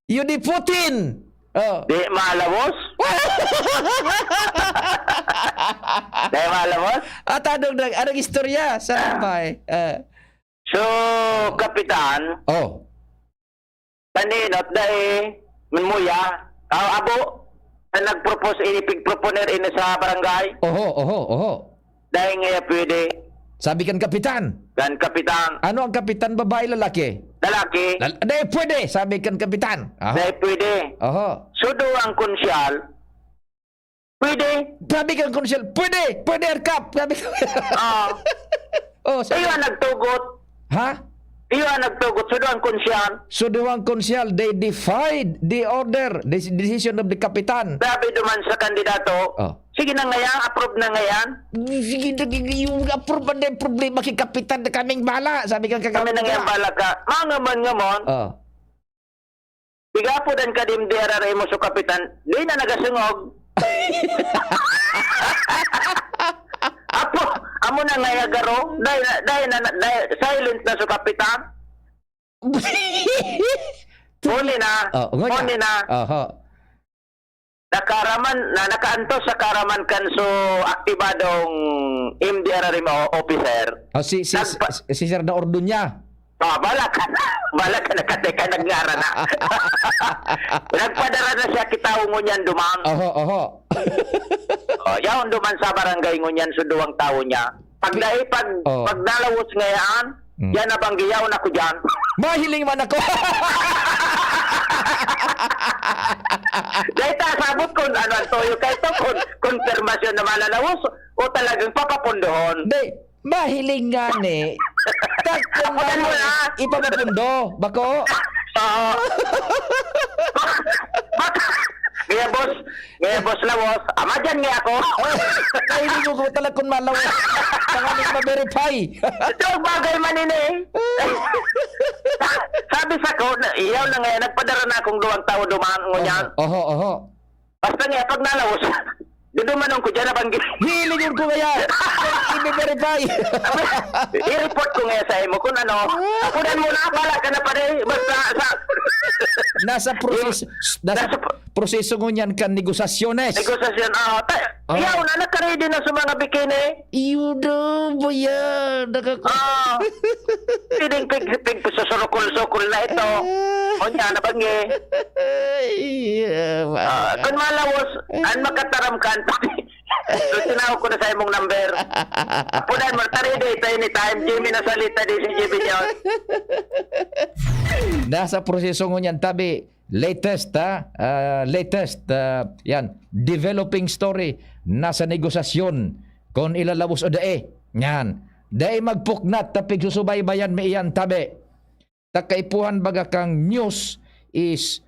Yun ni Putin. Oh. Di malawos? Di malawos? At anong, nag-, anong istorya sa Ah. Lambay? Ah. So, Kapitan, Oh. paninot dai, manmuya, ah, abo, na nag-propose, ini, pig-proponer ini sa barangay. Oho, oho, oho. Dai ngaya pwede. Sabi kan kapitan. Kan kapitan. Ano ang kapitan, babae, lalaki? Lalaki. Lal-, "Dai pwede," sabi kan kapitan. Aha. Dai pwede. Oho. Sudo ang konsyal. Pwede. Sabi kan konsyal, "Pwede, pwede, Arkap." Sabi ko. Ah. Oh, sabi Iyo ang nagtugot. Ha? Iyo ang nagtugot. Sudo ang konsyal. Sudo ang konsyal, they defied the order, the decision of the kapitan. Sabi duman sa kandidato, Oh. "Sige na ngayan, approve na ngayan." "Sige na, sige, yung approve na yung problema kay kapitan na kaming bala," sabi ka Kami na ngayon bala ka. Mga man nga mon. Oh. Biga po dan kadim di arara imo so kapitan, di na nagasungog. Apo, amo na nga yagaro, dai na, dai na, dai, silent na so kapitan. Huli na. Oh, ngunyan. Huli na. Oho. Nakaraman, na, nakaantos sa karaman kan so aktibadong M D R R M o-, officer. Oh, si, si, Nagpa- si, si Sir na Orduña. Ah, bala ka na. Bala ka na, katay ka, nagngaran na. Nagpadara na siya kita ngunyan duman. Oho, oho. Oh, yaon duman sa barangay ngunyan, so duwang tawo niya. Pag dai, pag, Oh. pag nalawos ngayaan, Mm. yan na bang giyaon ako dyan. Mahiling man ako. Dahil ta, sabot kun ano ang toyo kay to, kun konfirmasyon na malalawos o talagang papapundohon. Di, mahiling nga ni. Takpan Ako na mo mo, na. Ipapapundo, bako? Oo. Kaya, boss, kaya, boss Lawos, ama dyan nga ako. Ay, hindi ko talaga kun malawas. Tanganing ma-verify. Ito ang bagay man ini. Sabi sa ko, na, iyaw na ngayon, nagpadara na akong duwang tao duman, ngunyan. Oho, oho, oho. Basta nga, pag nalawos, dudumanon ko dyan, nabanggi. Hilingon ko kaya. I-verify. I-report ko nga sa imo kung ano. Ako na muna, bala ka na pare. Basta sa Nasa proseso, nasa Nasa pro- proseso ngunyan kan negosasyones. Negosasyon, ah, ta- Oh. Yaw na, nakaready na sa mga bikini. Iyo daw, bayan. Nakaka- Ah. Pwedeng pig, pig, susurukol-sukol na ito. Ah. O niya, nabanggi. Ay, ah, Ah, kung malawos, ang makataram ka, ang pati, So, tinawag ko na sa imong number. Apunan mo, tari dito anytime. Jimmy na salita di si Jimmy Jones. Nasa proseso ngunyan, tabi. Latest, ha? Ah, latest, ah, yan. Developing story. Nasa negosasyon. Kung ilalabos o dae. Yan. Dae magpuknat, tapig susubaybayan mi iyan, tabi. Ta kaipuhan baga kang news is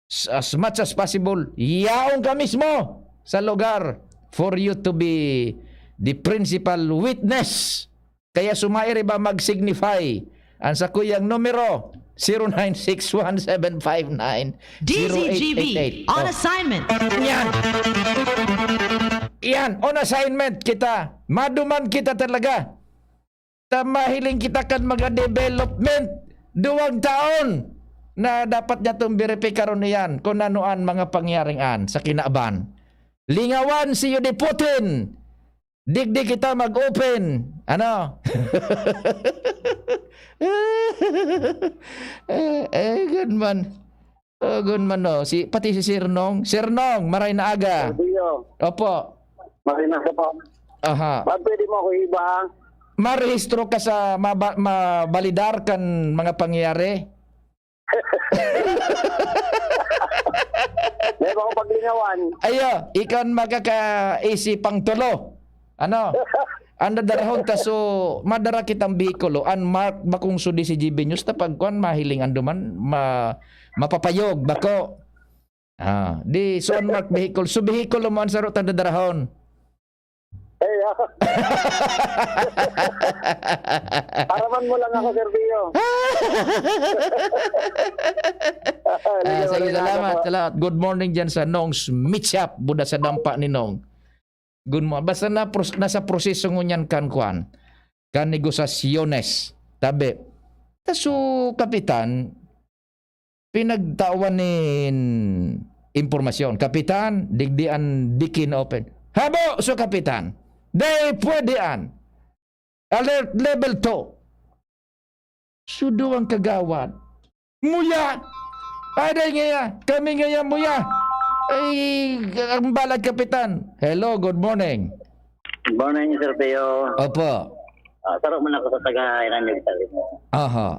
s-, as much as possible, yaon ka mismo sa lugar for you to be the principal witness. Kaya sumairi ba mag-signify ang sakuyang numero, zero nine six one seven five nine zero eight eight eight. D Z G B, on Oh. assignment. Yan. Yan, on assignment kita. Maduman kita talaga. Ta mahiling kita kan mga development. Duwang taon na dapat niya itong beripikaron iyan kung ano an mga pangyaring an sa kinaban. Lingawan si Yudi Putin. Digdi kita mag-open. Ano? Eh, eh, good man. Oh, good man, no. Si, pati si Sir Nong. Sir Nong, maray na aga. Sergio, Opo. Marinas ka po. Aha. Ba, pwede mo ako iba? Marehistro ka sa, maba-, mabalidar kan mga pangyayari? Di ba ako paglingawan? Ayo, ikaw an makakaisipang tulo. Ano? An dadarahon ta, so, madara kitang behikulo. An mark bakong sudi si G B News, ta pagkuan, mahiling an duman, ma-, mapapayog, bako. Ah, di, so, an mark vehicle. So, behikulo mo an saro ta dadarahon. Eh, ah. Araman mo lang ako, Sir Pio. Ah, sige, salamat, salamat. Good morning dyan sa Nong's Meat Shop, Buda sa Dampa ni Nong. Good mo-, basta na pros-, nasa proseso ngunyan kan kuan, kan negosasyones. Tabi. Ta su kapitan, pinagtawan nin impormasyon. "Kapitan, digdi an bikini open." "Habo, su kapitan! Dai pwede an! Alert level two!" Sudo ang kagawad. "Muya! Aday ngaya! Kami ngaya muya!" Ay, ang balag kapitan. "Hello, good morning." Good morning, Sir Pio. Opo. Ah, taro man ako sa taga Inanyog, sabi mo. Aha.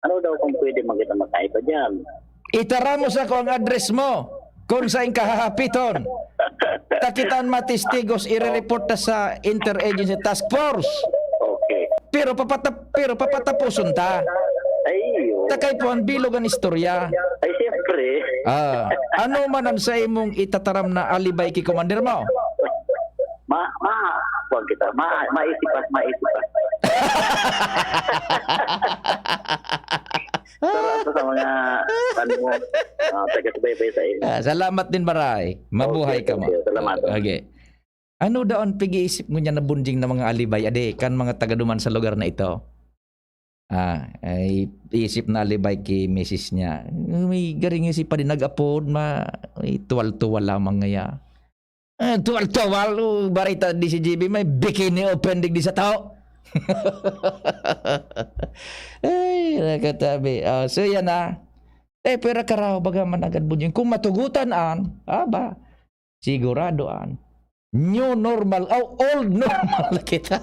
Ano daw kung pwede magkita magkaiba dyan? Itara mo sa ko ang address mo kung saan kahahapiton. Ta kita an matistigos, irereport ta sa Interagency Task Force. Okay. Pero papatap-, pero papatapuson ta. Ay, yun. Ta kaipuhan bilog an istorya. Ay, siyempre. Ah, ano man ang sa imong itataram na alibay ki commander mo? Ma, ma, kuwan kita. Ma, maisipan, maisipan. Salamat sa mga, ano, ah, taga-subaybay sa inyo. Ah, salamat din, Maray. Mabuhay Okay, ka mo. thank you. Salamat. Okay. Ano daw an pag-iisip mo niya na bunjing na mga alibay, ade, kan mga taga duman sa lugar na ito? Ah, ay, isip na alibay ki misis niya. May garing si pa din nag-apod, ma-, may tuwal-tuwal lamang ngaya. Ah, tuwal-tuwal, oh, barita di si G B, may bikini open digdi sa tao. Ay, nakatabi. Oh, so yan na. Eh, pero karaw, baga man agad bunjing. Kung matugutan an, aba, sigurado an. New normal, oh, old normal kita.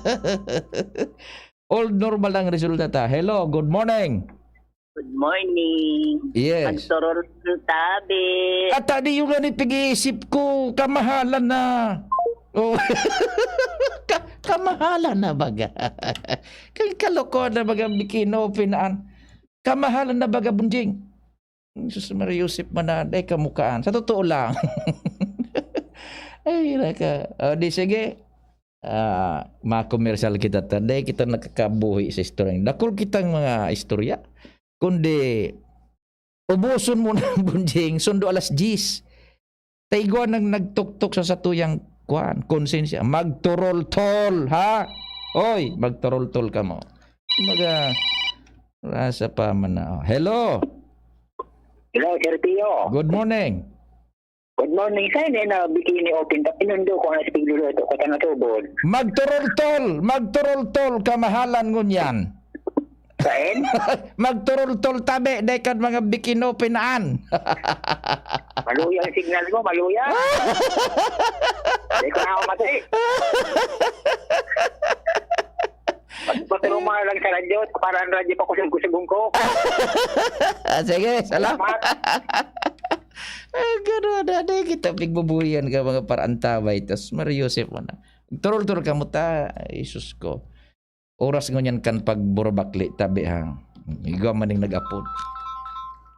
Old normal ang resulta ta. Hello, good morning. Good morning. Yes. Magturol ang tabi. At tadi yung nga ni pag-iisip ko, kamahalan na. Oh. Ka-, kamahalan na baga. Kay kalokohan na baga, bikino, pinaan. Kamahalan na baga, bunjing. Jesus Maria, Joseph, manad, ay, kamukaan. Sa totoo lang. Ay, naka, oh, di sige. Ah, makomersyal kita ta. Dai kita nakakabuhi sa istorya. Dakul kitang mga istorya. Kundi, ubuson mo na ang bunjing, sundo alas diyes. Ta igwa nang nagtuktok sa satuyang, kuan, konsensya. Magturultol, ha? Oy, magturultol kamo. Kumbaga, rasa pa man na. Oh, hello. Hello, Sir Pio. Good morning. Good morning. Saan eh na bikini open? Ta pinundo ko na sa pigluluto ko, ta natubod. Magturultol, magturultol, kamahalan ngunyan. Sain? Magturultol tabi, dai kan mga bikino pinaan. Maluya ang signal mo, maluya. Di ko na ako mati. Patulong mo lang sa radyo, para ang radyo pa kusog-kusog ko. Ah, sige, salamat. Salamat. Ah, ganun, ano, ano, kita pigbubuhian ka, mga parantabay, tas Mario Joseph mo na. Turul-turul ka mo ta, ay, sus ko. Oras ngunyan kan pagburabakli, tabi, ha? Igwa man ning nag-apod.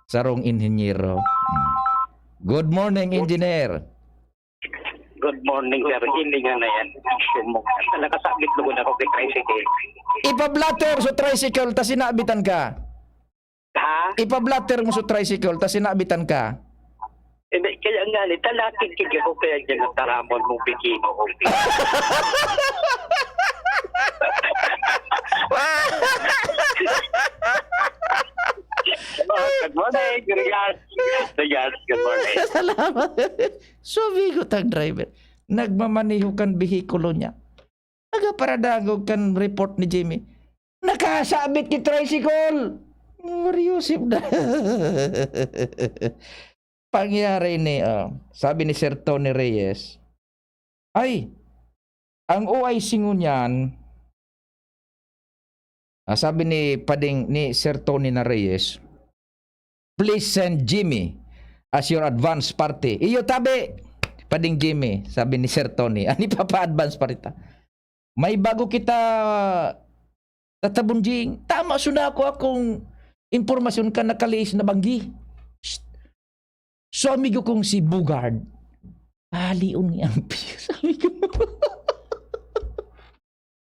Sarong inhinyero. Good morning, engineer. Good morning, sir. Hindi nga na yan. Sumog. Nakasabit lugod ako kay tricycle. Ipa-blotter sa tricycle, tas sinabitan ka. Ha? Ipa-blotter mo sa tricycle, tas sinabitan ka. Hindi, kaya nga ni, talakig kaya ko kaya dyan ang taramon mo, bikino ko. Good morning, Rian. Rian, good morning. Salamat. So, bigot ang driver. Nagmamaneho kan behikulo niya. Nagaparadangog kan report ni Jimmy. Nakasabit ki tricycle! Mario Joseph na. Pangyari ni, ah, sabi ni Sir Tony Reyes, "Ay, ang O I C ngunyan," ah, sabi ni Pading, ni Sir Tony na Reyes, "Please send Jimmy as your advance party." Iyo tabi, Pading Jimmy, sabi ni Sir Tony. Ani pa pa advance party ta? May bago kita, Tata Bonjing. Tama, suna ako akong impormasyon ka, nakalihis na banggi. Shh. So, amigo kong si Bugard, alion niya ang piyo, sabi ko.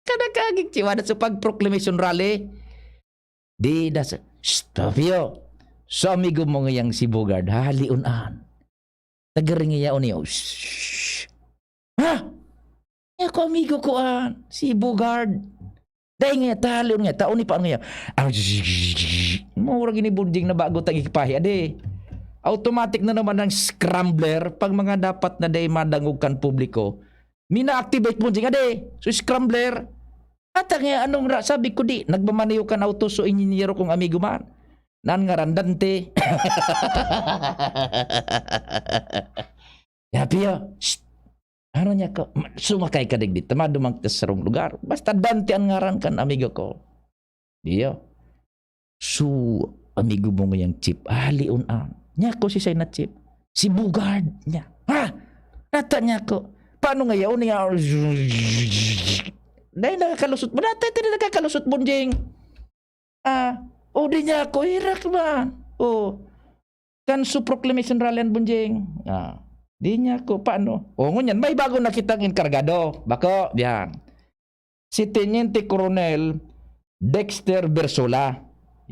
Kanakagig, chiwada sa pag-proclamation rally. Di da sa, "Shh, Tapio. So, amigo mo ngayang si Bugard, hahalion an. Tagaringiyaon niyo." "Shh." "Ha? Ako, amigo ko an, si Bugard. Dai nga, tahalion nga, taon ni pa nga." Ah, mura gini Bonjing na bago tang ikipahi, ade. Automatic na naman ang scrambler pag mga dapat na dai madangog kan publiko. Mina-activate Bonjing, ade. So, scrambler. Ata nga, anong ra-, sabi ko, "Di, nagmamaneho kan auto, so, inhinyero kong amigo man. Nan ngaran Dante." "Ya, Pio, shh. Ano niya ko? Ma-, sumakay ka digdi, ta madumang kita sa sarong lugar. Basta Dante an ngaran kan amigo ko." Iyo. So, amigo mo ngayang chief, hahalion an. Niya ko si Saina chief. Si Bugard niya. Ha? Nata niya ko. Paano nga yaon niya? Dahil nakakalusot mo. Dati, dati na nakakalusot, Bonjing. Ah, o di niya ako, hirak man. O, kan su proclamation rally an Bonjing. Ah, di niya ako, paano? O, ngunyan, may bago na kitang enkargado. Bako, diyan. Si Teniente Coronel Dexter Bersola.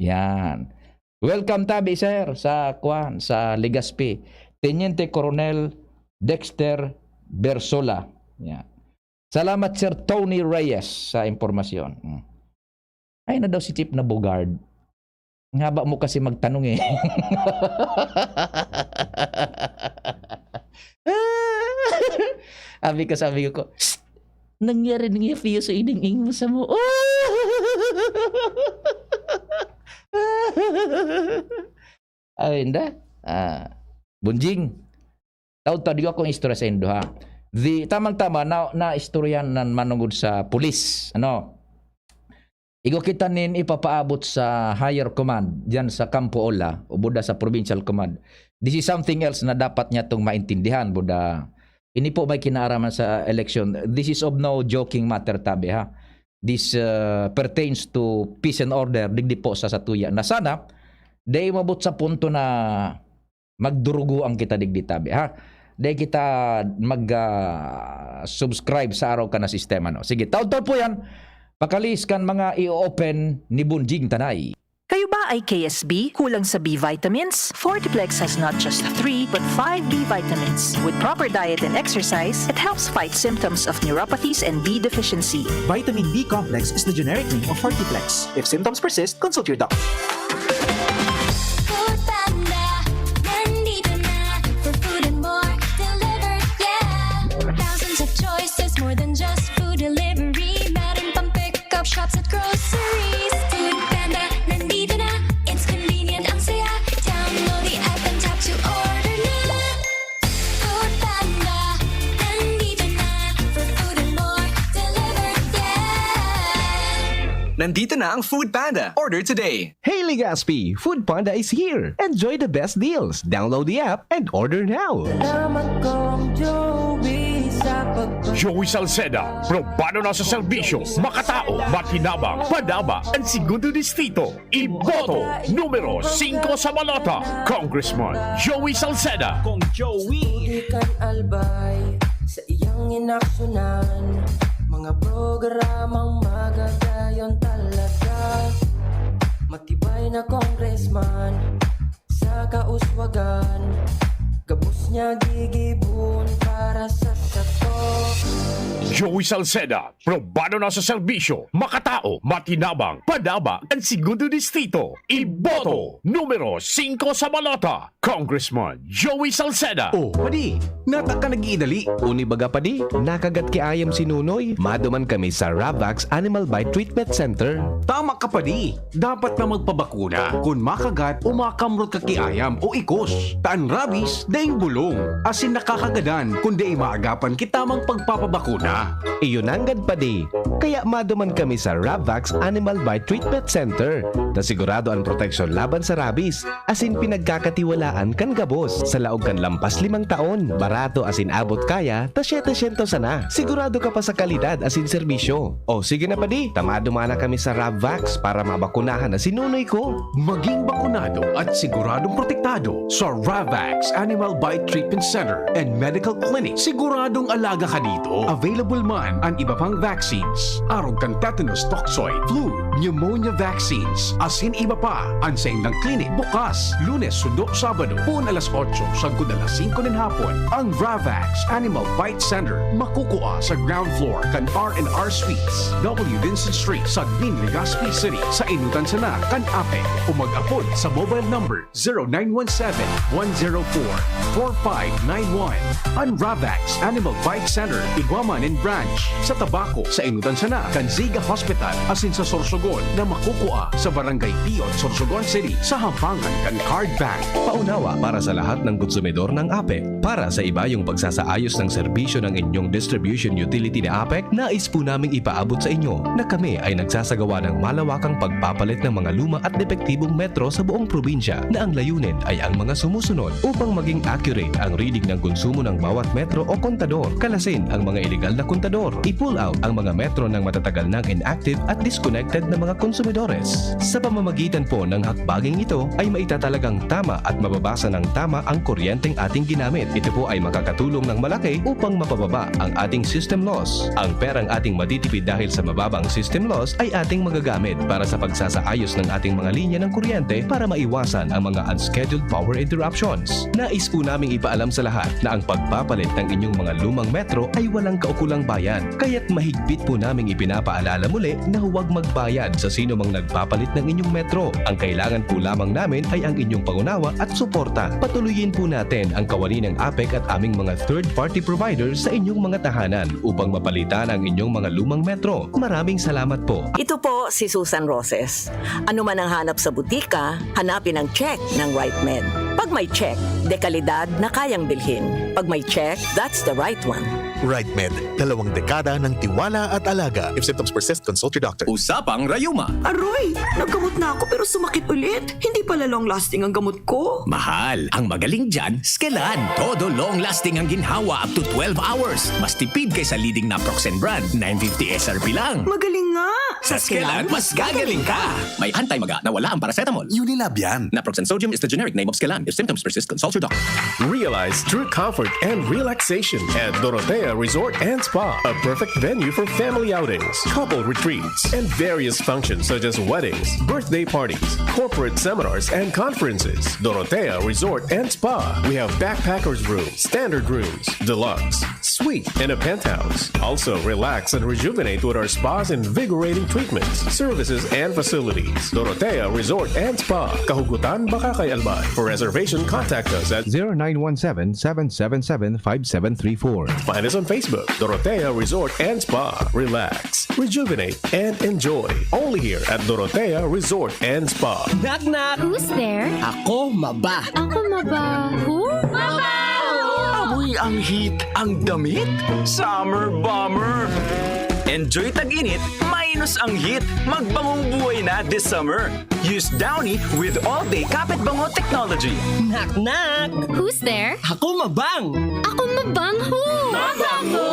Yan. Welcome tabi, sir, sa, kwan, sa Legazpi. Teniente Coronel Dexter Bersola. Yan. Salamat, Sir Tony Reyes, sa impormasyon. Mm. Ay na daw si Chief na Bugard. Ang haba mo kasi magtanong eh. Sabi ko, sabi ko, "Shh! Nangyari na nga, Pio, sa ining ing mo sa mo." Ay, inda. Ah, Bonjing. Taud-taud, digo akong istorya sa indo, ha. Di, tamang-tama, na, na istorya nan manungod sa pulis. Ano? Igo kita nin ipapaabot sa higher command, diyan sa Kampo Ola, o buda sa provincial command. This is something else na dapat niya tong maintindihan, buda. Ini po may kinaaraman sa election. This is of no joking matter, tabi, ha. This, uh, pertains to peace and order, digdi po sa satuya. Na sana, di umabot sa punto na magdurugoan kita digdi, tabi, ha? Di kita mag, ah, subscribe sa araw ka na sistema, no? Sige, taud-taud po yan. Pakalis kan mga i-open ni Bonjing Tanay. Kayo ba ay K S B? Kulang sa B vitamins? Fortiplex has not just three, but five B vitamins. With proper diet and exercise, it helps fight symptoms of neuropathies and B deficiency. Vitamin B complex is the generic name of Fortiplex. If symptoms persist, consult your doctor. Food Panda, nandito na for food and more. Delivered, yeah. Thousands of choices, more than just food delivery. Meron pang pick-up shops at groceries. Food Panda, Nandito na ang Food Panda. Order today. Hey, Legazpi! Food Panda is here! Enjoy the best deals! Download the app and order now! Salamat kong Joey sa pagpa- Joey Salceda, probado na sa serbisyo, makatao, makinabang, padaba, and segundo distrito. Iboto numero singko sa balota, Congressman Joey Salceda. Kong Joey. Tutukan Albay sa iyang inaksyonan. Mga programang magagayon talaga. Matibay na congressman sa kauswagan. Gabos niya gigibon para sa sato. Joey Salceda, probado na sa serbisyo, makatao, makinabang, padaba, ang segundo distrito. Iboto numero singko sa balota, Congressman Joey Salceda. Oh, padi, nata ka nag-iidali. Uni baga, padi, nakagat ki ayam si Nunoy. Maduman kami sa Ravax Animal Bite Treatment Center. Tama ka, padi. Dapat na magpabakuna kun makagat o makamrot ka ki ayam o ikos. Ta an rabies, daing bulong, asin nakakagadan kun dai maagapan ki tamang pagpapabakuna. Iyo nanggad, padi. Kaya maduman kami sa Ravax Animal Bite Treatment Center, na sigurado an proteksyon laban sa rabies, asin pinagkakatiwalaan kan gabos. Sa laog kan lampas limang taon, barato asin abot kaya ta setecientos sana. Sigurado ka pa sa kalidad asin serbisyo. O sige na, padi, ta maduman na kami sa Ravax para mabakunahan na si Nunoy ko. Maging bakunado at siguradong protektado sa Ravax Animal Bite Treatment Center and Medical Clinic. Siguradong alaga ka dito. Available man an iba pang vaccines, arog kan tetanus toxoid, flu, pneumonia vaccines, asin iba pa. An saindang clinic bukas Lunes sundo Sabado, poon alas otso sagkod alas singko nin hapon. Ang Ravax Animal Bite Center makukua sa ground floor kan R and R Suites, W Vincent Street, Sagmin, Legazpi City, sa Inutan sana kan APEC, o mag-apod sa mobile number zero nine one seven, one zero four, four five nine one. An Ravax Animal Bite Center igwa man nin branch sa Tabaco, sa Inutan sana kan Ziga Hospital, asin sa Sorsogon na makukua sa Barangay Piyot, Sorsogon City, sa hampangan kan Card Bank. Paunawa para sa lahat ng konsumidor ng APEC. Para sa ibayong pagsasaayos ng serbisyo ng inyong distribution utility na APEC, nais po naming ipaabot sa inyo na kami ay nagsasagawa ng malawakang pagpapalit ng mga luma at depektibong metro sa buong probinsya, na ang layunin ay ang mga sumusunod. Upang maging accurate ang reading ng konsumo ng bawat metro o kontador, kalasin ang mga iligal na kontador, i-pull out ang mga metro ng matatagal nang inactive at disconnected na mga konsumidores. Sa pamamagitan po ng hakbanging ito ay maitatalagang tama at mababasa ng tama ang kuryenteng ating ginamit. Ito po ay makakatulong ng malaki upang mapababa ang ating system loss. Ang perang ating matitipid dahil sa mababang system loss ay ating magagamit para sa pagsasaayos ng ating mga linya ng kuryente para maiwasan ang mga unscheduled power interruptions. Nais po naming ipaalam sa lahat na ang pagpapalit ng inyong mga lumang metro ay walang kaukulang bayad. Kaya't mahigpit po naming ipinapaalala muli na huwag magbayad sa sino mang nagpapalit ng inyong metro. Ang kailangan po lamang namin ay ang inyong pangunawa at suporta. Patuloyin po natin ang kawani ng APEC at aming mga third-party providers sa inyong mga tahanan upang mapalitan ang inyong mga lumang metro. Maraming salamat po. Ito po si Susan Roses. Ano man ang hanap sa butika, hanapin ang check ng Right Med. Pag may check, dekalidad na kayang bilhin. Pag may check, that's the right one. Right Med, dalawang dekada ng tiwala at alaga. If symptoms persist, consult your doctor. Usapang rayuma. Aroy! Naggamot na ako pero sumakit ulit. Hindi pala long-lasting ang gamot ko. Mahal, ang magaling dyan, Skelan. Todo long-lasting ang ginhawa up to twelve hours. Mas tipid kaysa leading naproxen brand, nine fifty S R P lang. Magaling nga! Sa Skelan, mas gagaling ka! May anti-maga na wala ang paracetamol. Unilab yan. Naproxen sodium is the generic name of Skelan. If symptoms persist, consult your doctor. Realize true comfort and relaxation at Dorotea Resort and Spa, a perfect venue for family outings, couple retreats, and various functions such as weddings, birthday parties, corporate seminars, and conferences. Dorotea Resort and Spa. We have backpackers room, standard rooms, deluxe, suite, and a penthouse. Also, relax and rejuvenate with our spa's invigorating treatments, services, and facilities. Dorotea Resort and Spa, Kahugutan, Bacacay, Albay. For reservation, contact us at zero nine one seven, seven seven seven, five seven three four. Find us on Facebook, Dorotea Resort and Spa. Relax, rejuvenate, and enjoy. Only here at Dorotea Resort and Spa. Knock, knock! Who's there? Ako, maba. Ako, maba. Who? Maba! Amoy ang heat, ang damit, summer bomber. Enjoy tag-init, may Minus ang heat, magbangong buhay na this summer. Use Downy with all-day Kapit Bango technology. Knock knock! Who's there? Ako mabang! Ako mabang ho! Mabango!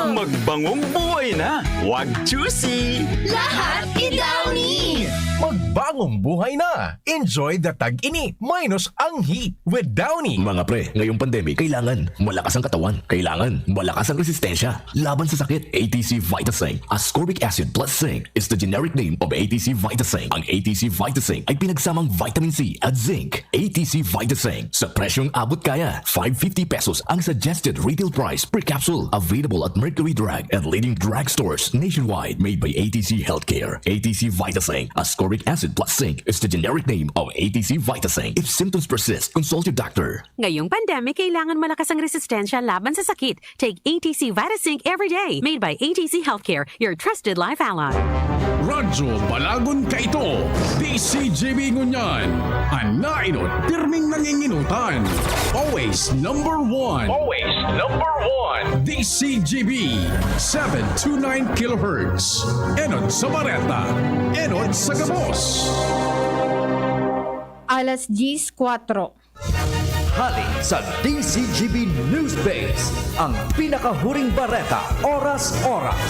Magbangong buhay na! Wag choosy! Lahat i-Downy! Magbangong buhay na! Enjoy the tag-init minus ang heat with Downy. Mga pre, ngayong pandemic, kailangan malakas ang katawan. Kailangan malakas ang resistensya laban sa sakit. A T C Vitaseng Ascorbic Acid Plus Zinc is the generic name of A T C Vitaseng. Ang A T C Vitaseng ay pinagsamang vitamin C at zinc. A T C Vitaseng, sa presyong abot kaya, five fifty pesos ang suggested retail price per capsule. Available at Mercury Drug and leading drugstores nationwide. Made by A T C Healthcare. A T C Vitaseng Ascorbic Acid Plus Zinc is the generic name of A T C Vitaseng. If symptoms persist, consult your doctor. Ngayong pandemic, kailangan malakas ang resistensya laban sa sakit. Take A T C Vitasync every day. Made by A T C Healthcare, your trusted life ally. Radyo Balagon Kaito, D C G B ngunyan. An nainot, pirming nanginginutan. Always number one. Always number one. D C G B, seven two nine kilohertz. Enot sa Bareta. Enot sa Gabos. Alas diyes kwatro. Hali sa D C G B News Base, ang pinakahuring bareta, oras-oras.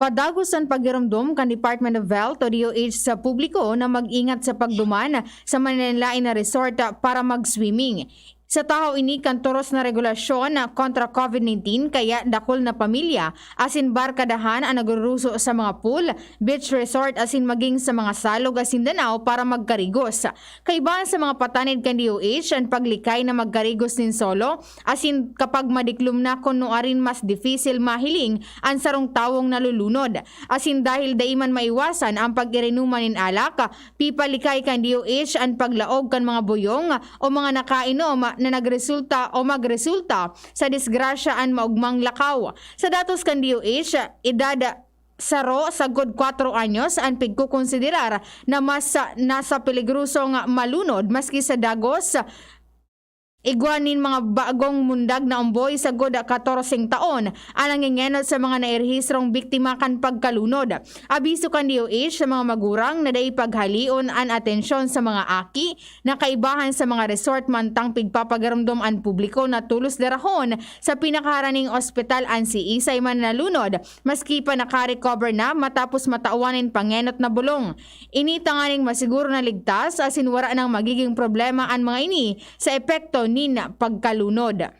Padagos an pagiromdom kan Department of Health o D O H sa publiko na mag-ingat sa pagduman sa manlaen-laen na resort para mag-swimming. Sa tahaw ini kan toros na regulasyon kontra COVID nineteen, kaya dakul na pamilya asin barkadahan an nagruruso sa mga pool, beach resort asin maging sa mga salog asin danaw para magkarigos. Kaibahan sa mga patanid kan D O H an paglikay na magkarigos nin solo, asin kapag madiklom na kun nuarin mas dipisil mahiling an sarong tawong nalulunod. Asin dahil dai man maiwasan an pag-irinuman nin alak, pipalikay kan D O H an paglaog kan mga buyong o mga nakainom na nagresulta o magresulta sa disgrasya an maogmang lakaw. Sa datos kan D O H, edad saro sagkod kwatro anyos an pigkokonsiderar na mas nasa peligrosong malunod maski sa dagos, igwa nin mga bagong mundag na omboy sagkod katorseng taon an nangengenot sa mga nairehistrong biktima kan pagkalunod. Abiso kan D O H sa mga magurang na dai paghalion an atensyon sa mga aki na kaibahan sa mga resort mantang pigpapagaromdom an publiko na tolos darahon sa pinakaharaning ospital an siisay man nalunod, maski pa naka-recover na matapos matawan nin pangenot na bulong. Ini tanganing masiguro na ligtas asin wara nang magiging problema an mga ini sa epekto nin pagkalunod.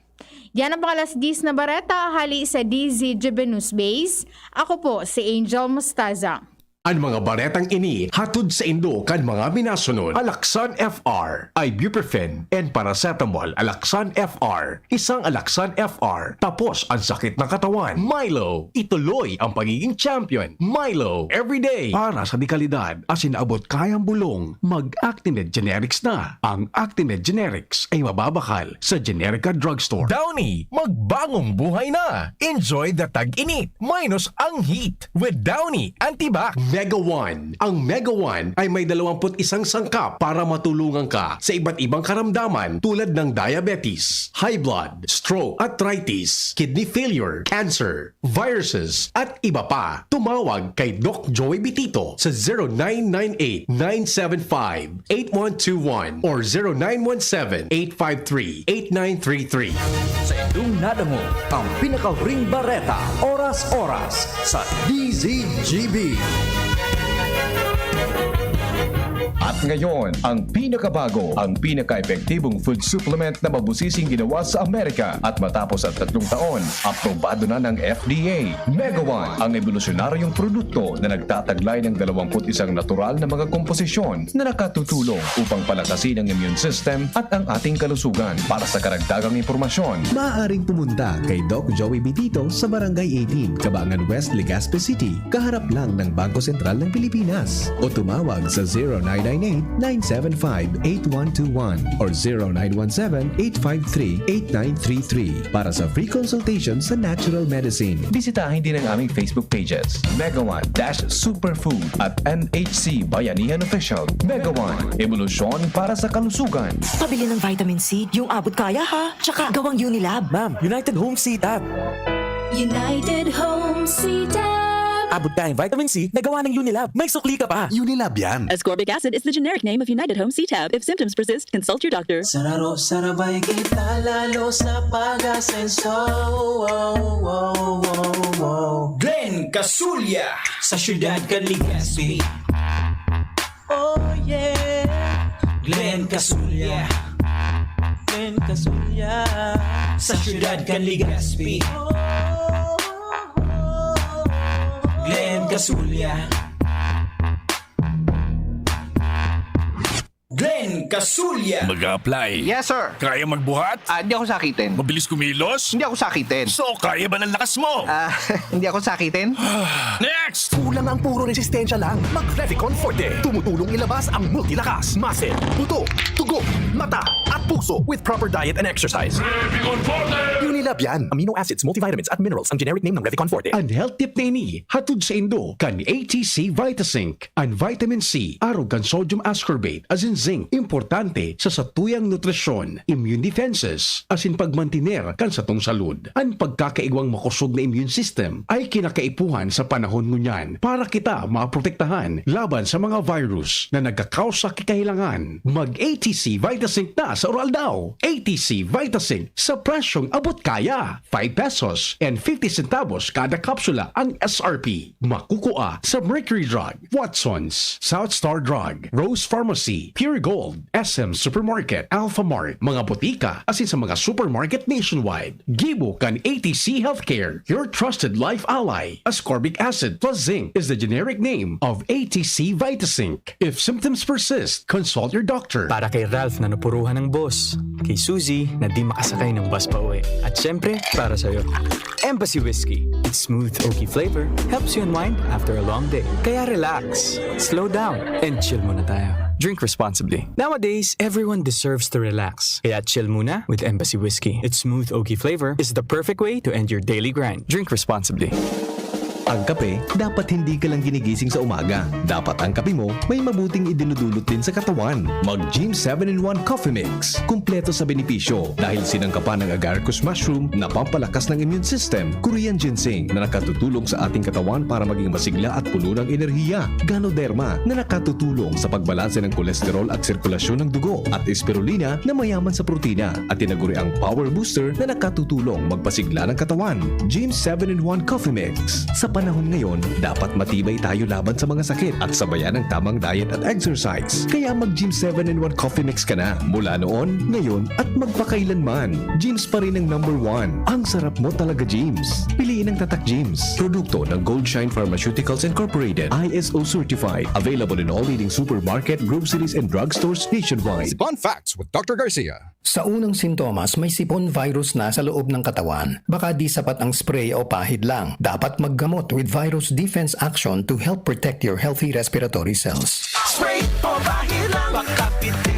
Yan ang mga alas diyes na bareta hali sa D Z G B News Base. Ako po si Angel Mostaza. An mga baretang ini hatod saindo kan mga minasunod: Alaxan F R, ibuprofen, and paracetamol. Alaxan F R, isang Alaxan F R, tapos ang sakit ng katawan. Milo, ituloy ang pagiging champion. Milo, everyday, para sa dekalidad asin abot kayang bulong, mag-Actined Generics na. Ang Actined Generics ay mababakal sa Generica Drugstore. Downy, magbangong buhay na! Enjoy the tag-init minus ang heat with Downy Antibac. Mega One. Ang Mega One ay may dalawampu't isang sangkap para matulungan ka sa iba't ibang karamdaman tulad ng diabetes, high blood, stroke, arthritis, kidney failure, cancer, viruses, at iba pa. Tumawag kay Doc Joey Bitito sa zero nine nine eight, nine seven five, eight one two one or zero nine one seven, eight five three, eight nine three three. Sa indong nadangog, ang pinakahuring bareta, oras-oras, sa D Z G B. At ngayon, ang pinakabago, ang pinaka-epektibong food supplement na mabusising ginawa sa Amerika. At matapos ang tatlong taon, aprobado na ng F D A. Mega One, ang ebolusyonaryong produkto na nagtataglay ng dalawampu't isang natural na mga komposisyon na nakatutulong upang palakasin ang immune system at ang ating kalusugan. Para sa karagdagang impormasyon, Maaaring pumunta kay Doc Joey Bitito sa Barangay eighteen, Cabangan West, Legazpi City, kaharap lang ng Bangko Sentral ng Pilipinas. O tumawag sa zero nine nine eight, nine seven five, eight one two one or zero nine one seven, eight five three, eight nine three three para sa free consultation sa natural medicine. Bisitahin din ang aming Facebook pages, Mega One dash Superfood at N H C Bayanihan Official. Mega One, ebolusyon para sa kalusugan. Pabili ng vitamin C, yung abot kaya ha. Tsaka gawang Unilab. Ma'am, United Home C tab. United Home C-Tab. Abot ka ang vitamin C na gawa ng Unilab. May sukli ka pa. Unilab yan. Ascorbic acid is the generic name of United Home C-Tab. If symptoms persist, consult your doctor. Sararo, sarabay kita lalo sa pag-asenso. Wow, wow, wow, wow. Glenn Casulya sa siyudad kan Legazpi. Oh yeah. Glenn Casulya. Glenn Casulya. Sa siyudad kan Legazpi. Glenn Casulya. Glenn Casulya. Mag-a-apply. Yes, sir. Kaya magbuhat? Ah, di ako sakitin. Mabilis kumilos? Hindi ako sakitin. So, kaya ba ng lakas mo? Ah, hindi ako sakitin. Next! Kulang ang puro resistensya lang. Mag Revicon Forte. Tumutulong ilabas ang multilakas, muscle, buto, dugo, mata, at puso with proper diet and exercise. Revicon Forte! Unilab yan. Amino acids, multivitamins, at minerals ang generic name ng Revicon Forte. An health tip na ini, hatod saindo kan A T C Vitazinc. An vitamin C, arog kan sodium ascorbate, asin zinc, importante sa satuyang nutrisyon, immune defenses, asin pagmantiner kan satong salud. An pagkakaigwang makosog na immune system ay kinakaipuhan sa panahon ngunyan para kita maprotektahan laban sa mga virus na nagkakausa ki kahilangan. Mag A T C Vitazinc na sa Uraldaw. A T C Vitazinc sa presyong abot kaya. Five pesos and fifty centavos kada kapsula ang S R P. Makukua sa Mercury Drug, Watsons, South Star Drug, Rose Pharmacy, Pure Gold, S M Supermarket, Alphamart, mga botika, asin sa mga supermarket nationwide. Gibo kan A T C Healthcare, your trusted life ally. Ascorbic acid plus zinc is the generic name of A T C Vitazinc. If symptoms persist, consult your doctor. Para kay Ralph na napuruhan ng boss, kay Suzy na di makasakay ng bus pa uwi, at syempre, para sa'yo. Embassy Whiskey. Its smooth, oaky flavor helps you unwind after a long day. Kaya relax, slow down, and chill muna tayo. Drink responsibly. Nowadays, everyone deserves to relax. Kaya chill muna with Embassy Whiskey. Its smooth, oaky flavor is the perfect way to end your daily grind. Drink responsibly. Ang kape, dapat hindi ka lang ginigising sa umaga. Dapat ang kape mo may mabuting idinudulot din sa katawan. Mag Gym seven in one Coffee Mix. Kumpleto sa benepisyo dahil sinangkapan ng agaricus mushroom na pampalakas ng immune system, Korean ginseng na nakatutulong sa ating katawan para maging masigla at puno ng enerhiya, Ganoderma na nakatutulong sa pagbalanse ng kolesterol at sirkulasyon ng dugo, at Spirulina na mayaman sa protina, at tinaguriang Power Booster na nakatutulong magpasigla ng katawan. Gym seven in one Coffee Mix. Sa panahon ngayon, dapat matibay tayo laban sa mga sakit at sabayan ng tamang diet at exercise. Kaya mag Gym seven in one Coffee Mix ka na mula noon, ngayon, at magpakailanman. Gym's pa rin ang number one. Ang sarap mo talaga, Gym's. Piliin ang Tatak Gym's. Produkto ng Goldshine Pharmaceuticals Incorporated, I S O certified. Available in all leading supermarket, groceries, and drugstores nationwide. Fun Facts with Doctor Garcia. Sa unang sintomas, may sipon virus na sa loob ng katawan. Baka di sapat ang spray o pahid lang. Dapat maggamot with virus defense action to help protect your healthy respiratory cells. Spray o pahid lang, makapiti.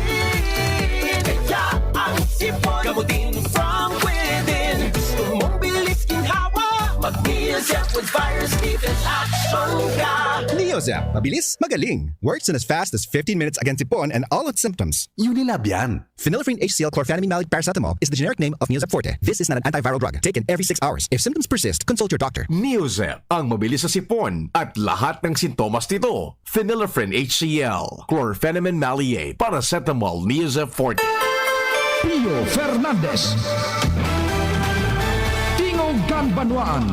Kaya ang sipon, gamutin from within. Gusto mong bilis ginhawa? Mag-Neozep with virus defense action ka. Neozep, mabilis, magaling. Works in as fast as fifteen minutes against sipon and all its symptoms. Unilab yan. Phenylephrine H C L chlorphenamine maleate paracetamol is the generic name of Neozep Forte. This is not an antiviral drug. Taken every six hours. If symptoms persist, consult your doctor. Neozep, ang mabilis sa sipon at lahat ng sintomas nito. Phenylephrine H C L, chlorphenamine maleate, paracetamol, Neozep Forte. Pio Fernandez. Tingog kan Banwaan.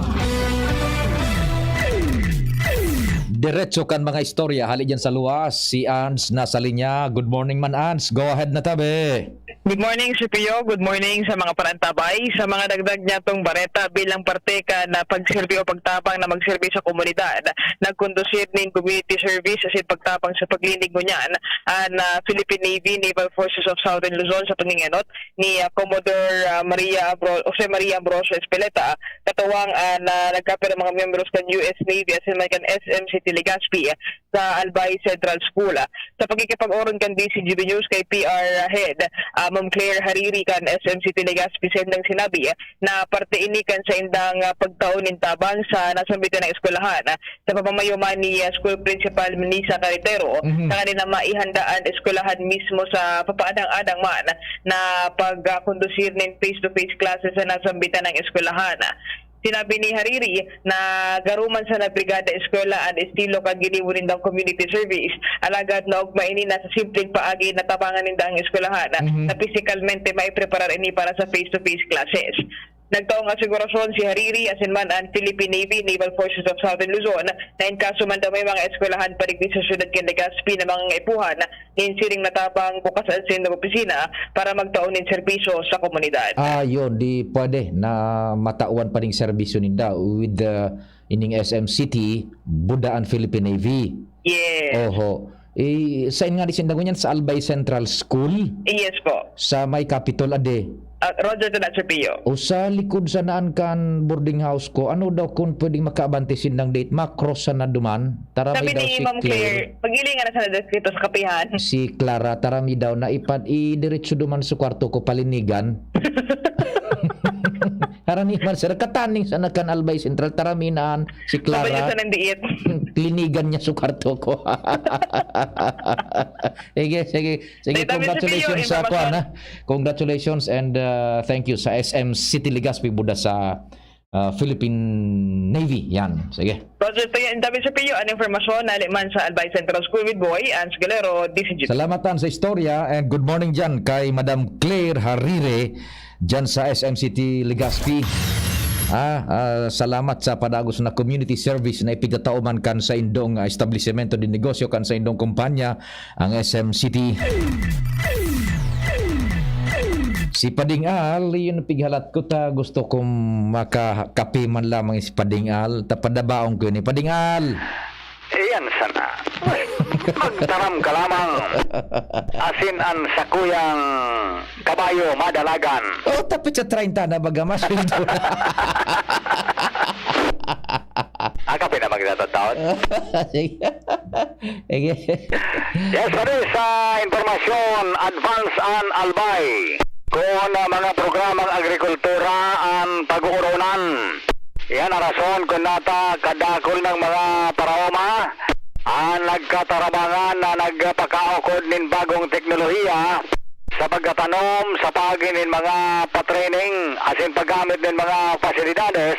Diretso kan mga istorya, hali dyan sa luwas, si Ans nasa linya. Good morning man, Ans. Go ahead na tabi. Good morning, Sir Pio. Good morning sa mga parantabay. Sa mga dagdag niyatong bareta, bilang parte kan pagserbi o pagtabang na magserbi sa komunidad, nagkondusir nin community service asin pagtabang sa paglinding ngunyan an, ah, Philippine Navy Naval Forces of Southern Luzon sa pangingenot ni, ah, Commodore, ah, Maria Ambro-, Jose Maria Ambrosio Espeleta, katuwang, ah, na nagkapirang mga miyembros kan U S Navy asin man kan S M City Legazpi sa Albay Central School. Sa pakikipag-oron kan D Z G B News kay P R Head, ah, Ma'am Claire Hariri kan S M City Legazpi, saindang sinabi na parte ini kan saindang, ah, pagtao nin tabang sa nasambitan na eskwelahan, ah, sa pamamayo man ni, ah, School Principal Melissa Carretero, Mhm. tanganing na maihanda an eskwelahan mismo sa papaadang-adang man na pag, ah, kondusir nin face-to-face classes sa nasambitan na eskwelahan. Sinabi ni Hariri na garo man sana brigada eskwela an estilo kan ginibo nindang community service, alagad naogma ini na sa simpleng paagi natabangan ninda ang eskwelahan Mhm. na pisikalmente maipreparar ini para sa face-to-face classes. Nagtaong asigurasyon si Hariri asin man an Philippine Navy, Naval Forces of Southern Luzon, na in kaso man daw may mga eskwelahan pa digdi sa siyudad kan Legazpi na mangangaipuhan, nin siring na tabang bukas an saindang opisina para magtao nin serbisyo sa komunidad. Ah, yun, di pwede na matawan pa ning serbisyo ninda with the, ining S M City, buda an Philippine Navy. Yes. Oho. Eh, sain nga di sinda ngunyan? Sa Albay Central School? Yes po. Sa may Capitol, ade? Ah, Roger, tanda, Sir Pio. O sa likod sanaan kan boarding house ko, ano daw kun pwedeng makaabante sindang date? Macross sana duman? Taramay Sabi daw ni si Ma'am Claire. Claire, "Mag-ilingan na sana dito sa kapihan." Si Clara, tarami daw na ipad-, idiretso duman sa kwarto ko, palinigan. Harani man, sir, kataning sana kan Albay Central, tarami naan si Sabay Clara. Niya sa nandiit. Linigan niya sa kwarto ko. Sige, sige. Sige, Dahil dami sa congratulations Pio, sa information. Kuan, ha? Congratulations and, uh, thank you sa S M City Legazpi, buda sa, uh, Philippine Navy. Yan, sige. Roger, ito yan. Dami sa Pio, ang informasyon na man sa Albay Central School with Boy, Ans Galero, D C G. Salamat, Ans, sa istorya, and good morning dyan kay Madam Claire Harire, dyan sa S M City Legazpi. Ah, ah, salamat sa padagos na community service na ipigtatao man kan saindong, ah, establisemento de negosyo, kan saindong kumpanya, ang S M City. Si Pading Al, yun pighalat ko ta, gusto kong makakape man lamang si Pading Al. Ta padabaon ko yun, eh. Pading Al! Iyan sana. Magtaram ka lamang. Asin an sakuyang kabayo madalagan. Oh, tapit sa treinta na baga, mas sweldo na. Ah, kape na magdadataon. Sige. Sige. Yes, pare, sa impormasyon, advance an Albay. Kung, ah, mga programang agrikultura an pag-uoronan. Iyan ang rason kung nata kadakul ng mga paraoma an nagkatarabangan na nagpakaukod nin bagong teknolohiya sa pagkatanom, sa pagi nin mga patraining, asin paggamit nin mga pasilidades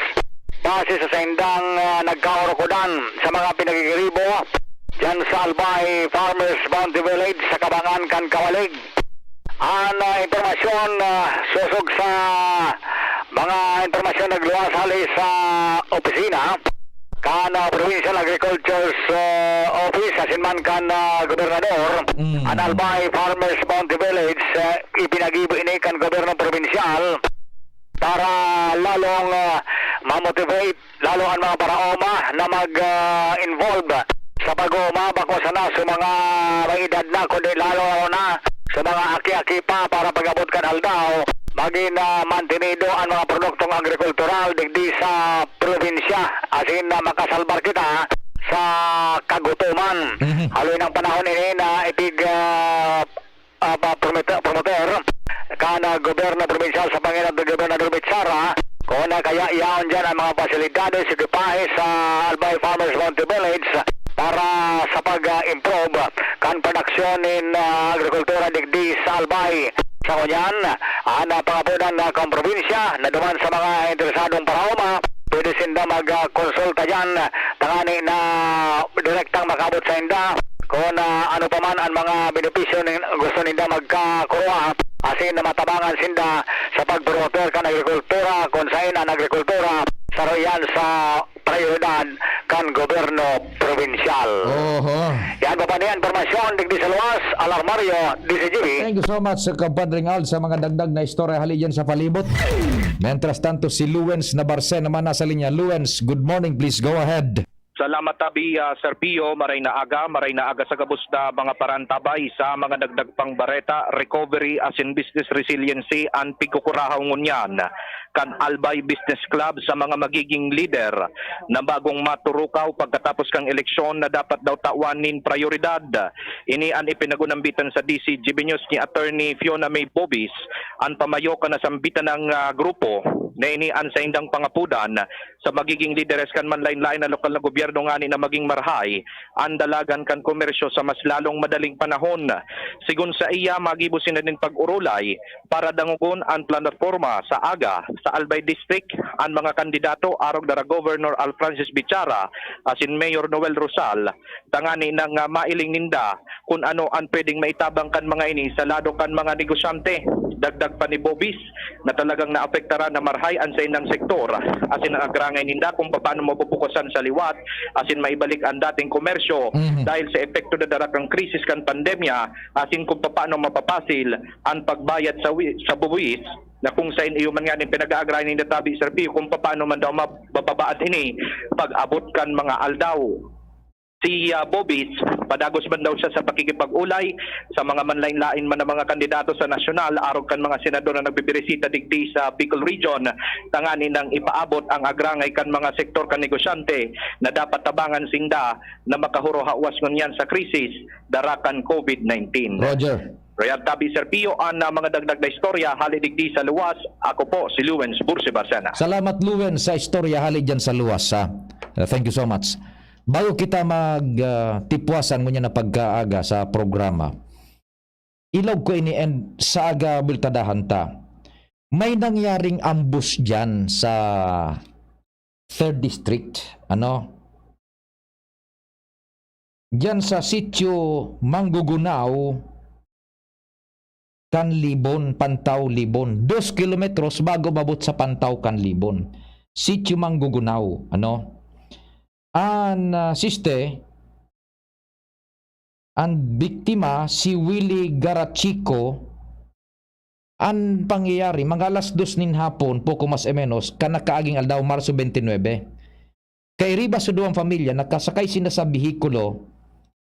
base sa saindang, ah, nagkaurukodan sa mga pinagigiribo diyan sa Albay Farmers Bounty Village sa Kabangan kan Kawalig. An, ah, impormasyon, ah, sosog sa mga impormasyon nagluwas hali sa opisina kan, ah, Provincial Agriculture's, ah, Office, asin man kan, ah, Gobernador, Mm. an Albay Farmers Bounty Village, ah, ipinagibo ini kan gobyerno probinsyal para lalong, ah, ma-motivate lalo an mga paraoma na mag, ah, involve sa pag-uuma, bako sana sa mga may edad na, kundi lalo na sa mga aki-aki pa, para pag-abot kan aldaw, magin, ah, mantenido an mga produktong agrikultural digdi sa probinsya, asin na makasalbar kita sa kagutoman. Mhm. Haloy ng panahon ini na ipig, ah, ah, pa-, promote-, promoter kan, ah, gobyerno probinsyal sa pangenot ni Gobernador Bitsara, kung na kaya yaon dyan ang mga pasilidades, ekipahe sa Albay Farmers Bounty Village para sa pag, ah, improve kan produksyon nin, ah, agrikultura digdi sa Albay. Sa ngunyan, ang, ah, pangapodan na kan probinsya na duman sa mga interesadong paraoma, pwede sinda mag, ah, konsulta dyan, tangani na direktang makaabot sa inda kung, ah, ano pa man ang mga benepisyo nin gusto ninda magkakuha, asin na matabangan sinda sa pagpromotor kan agrikultura, kung sain ang agrikultura saro iyan sa prioridad kan gobyerno probinsyal. Oho. Yan pa pa niyan, impormasyon digdi sa luwas, Alarmario, D C G B. Thank you so much, Compadre Al, sa mga dagdag na istorya hali dyan sa palibot. Mientras tanto, si Luens Nabarse naman nasa linya. Luens, good morning. Please go ahead. Salamat, Abi, ah, Sir Pio. Maray na aga, maray na aga sa gabos na mga parantabay sa mga dagdag pang bareta, recovery asin business resiliency an pigkukurahaw ngunyan kan Albay Business Club sa mga magiging lider na bagong maturukaw pagkatapos kang eleksyon na dapat daw tawan nin prayoridad. Ini an ipinagunambitan sa D C G B News ni Attorney Fiona May Bobis, an pamayo kan nasambitan ng, ah, grupo. na ini an saindang pangapodan sa magiging lideres kan manlaen-laen na lokal na gobyerno ngani na maging marahay an dalagan kan komersyo sa mas lalong madaling panahon. Sigon saiya, magibo sinda nin pag-orolay para dangogon an plataporma sa aga sa Albay District an mga kandidato arog dara Governor Al Francis Bichara asin Mayor Noel Rosal, tangani nang, ah, mailing ninda kun ano an pwedeng maitabang kan mga ini sa lado kan mga negosyante. Dagdag pa ni Bobis na talagang naapektaran na marahay an saindang sektor asin ang agrangay ninda kung papaano mabubukasan sa liwat asin maibalik an dating komersyo Mhm. dahil sa epekto na dara kan krisis kan pandemya asin kung papaano mapapasil an pagbayad sa wi-, sa buwis na kung sain iyo man nga nin pinag-aagrayan ninda tabi, Sir Pio, kung papaano man daw mabababaan ini pag-abot kan mga aldaw. Si, ah, Bobis, padagos man daw siya sa pakikipag-olay sa mga manlain-lain man na mga kandidato sa nasyonal, arog kan mga senador na nagbibirisita digdi sa Bicol Region, tangani nang ipaabot ang agrangay kan mga sektor kan negosyante na dapat tabangan sinda na makahurohawas ngunyan sa krisis dara kan COVID nineteen. Roger. Royal Tabi Serpio, an, ah, mga dagdag na istorya hali digdi sa luwas. Ako po si Lawrence Bursi Barcena. Salamat, Lawrence, sa istorya hali dyan sa luwas, ha. Uh, thank you so much. Bago kita mag, ah, tipwasan ngunyan na pagkaaga sa programa, ilog ko ini and sa aga bultadahan ta. May nangyaring ambush dyan sa third District, ano? Diyan sa Sitio Manggugunaw, kan Libon, Pantaw, Libon. Dos kilometros bago mabot sa Pantaw, kan Libon. Sitio Manggugunaw, ano? An, ah, siste, an biktima, si Willie Garachico. An pangyayari, mga alas dos nin hapon, poko mas o menos, kan nakaaging aldaw, Marso twenty-nine. Kairiba sa duwang pamilya, nakasakay sinda sa behikulo,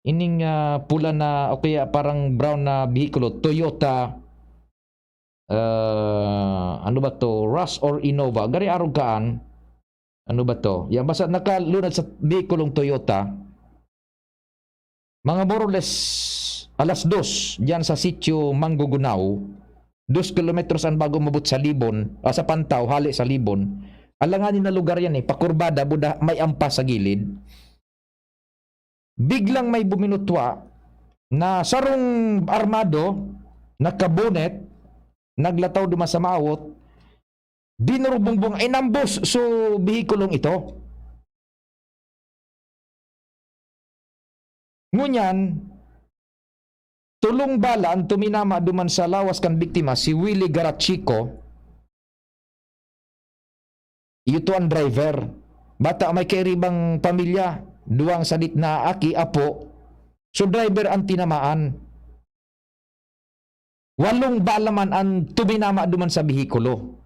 ining, ah, pula na o kaya parang brown na behikulo, Toyota, ah, ano ba to? Rush or Innova. Gari arog kaan. Ano ba to? Yan, basta nakalunad sa behikulong Toyota. Mga more or less alas dos, diyan sa Sitio Manggugunaw, dos kilometros an bago umabot sa Libon, ah, sa Pantaw, hale sa Libon. Alanganin na lugar yan eh, pakurbada, buda, may ampas sa gilid. Biglang may buminutwa na sarong armado, nakabonet, naglataw duman sa mawot, dinurubungbong, inambos so behikulong ito. Ngunyan, tolong bala an tuminama duman sa lawas kan biktima, si Willie Garachico. Iyo to an driver. Bata may kairibang pamilya, duwang sadit na aki, apo. So, driver an tinamaan. Walong bala man an tuminama duman sa behikulo.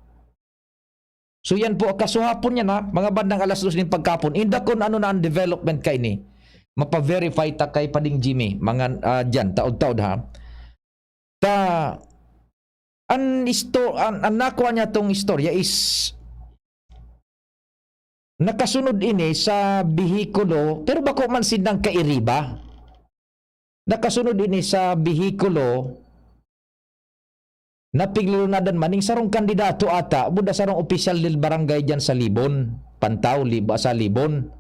So, yan po, kasuhapon yan, ha, mga bandang alas dos nin pagkapon. Inda kun ano na ang development kaini. Mapa-verify ta kay Pading Jimmy, mga, ah, dyan, taod-taod, ha. Ta, an isto-, an, an nakuha niya tong istorya is nakasunod ini sa behikulo, pero bako man sindang kairiba. Nakasunod ini sa behikulo na piglunadan man ning sarong kandidato ata, buda sarong opisyal del barangay diyan sa Libon, Pantaw, Lib-, sa Libon.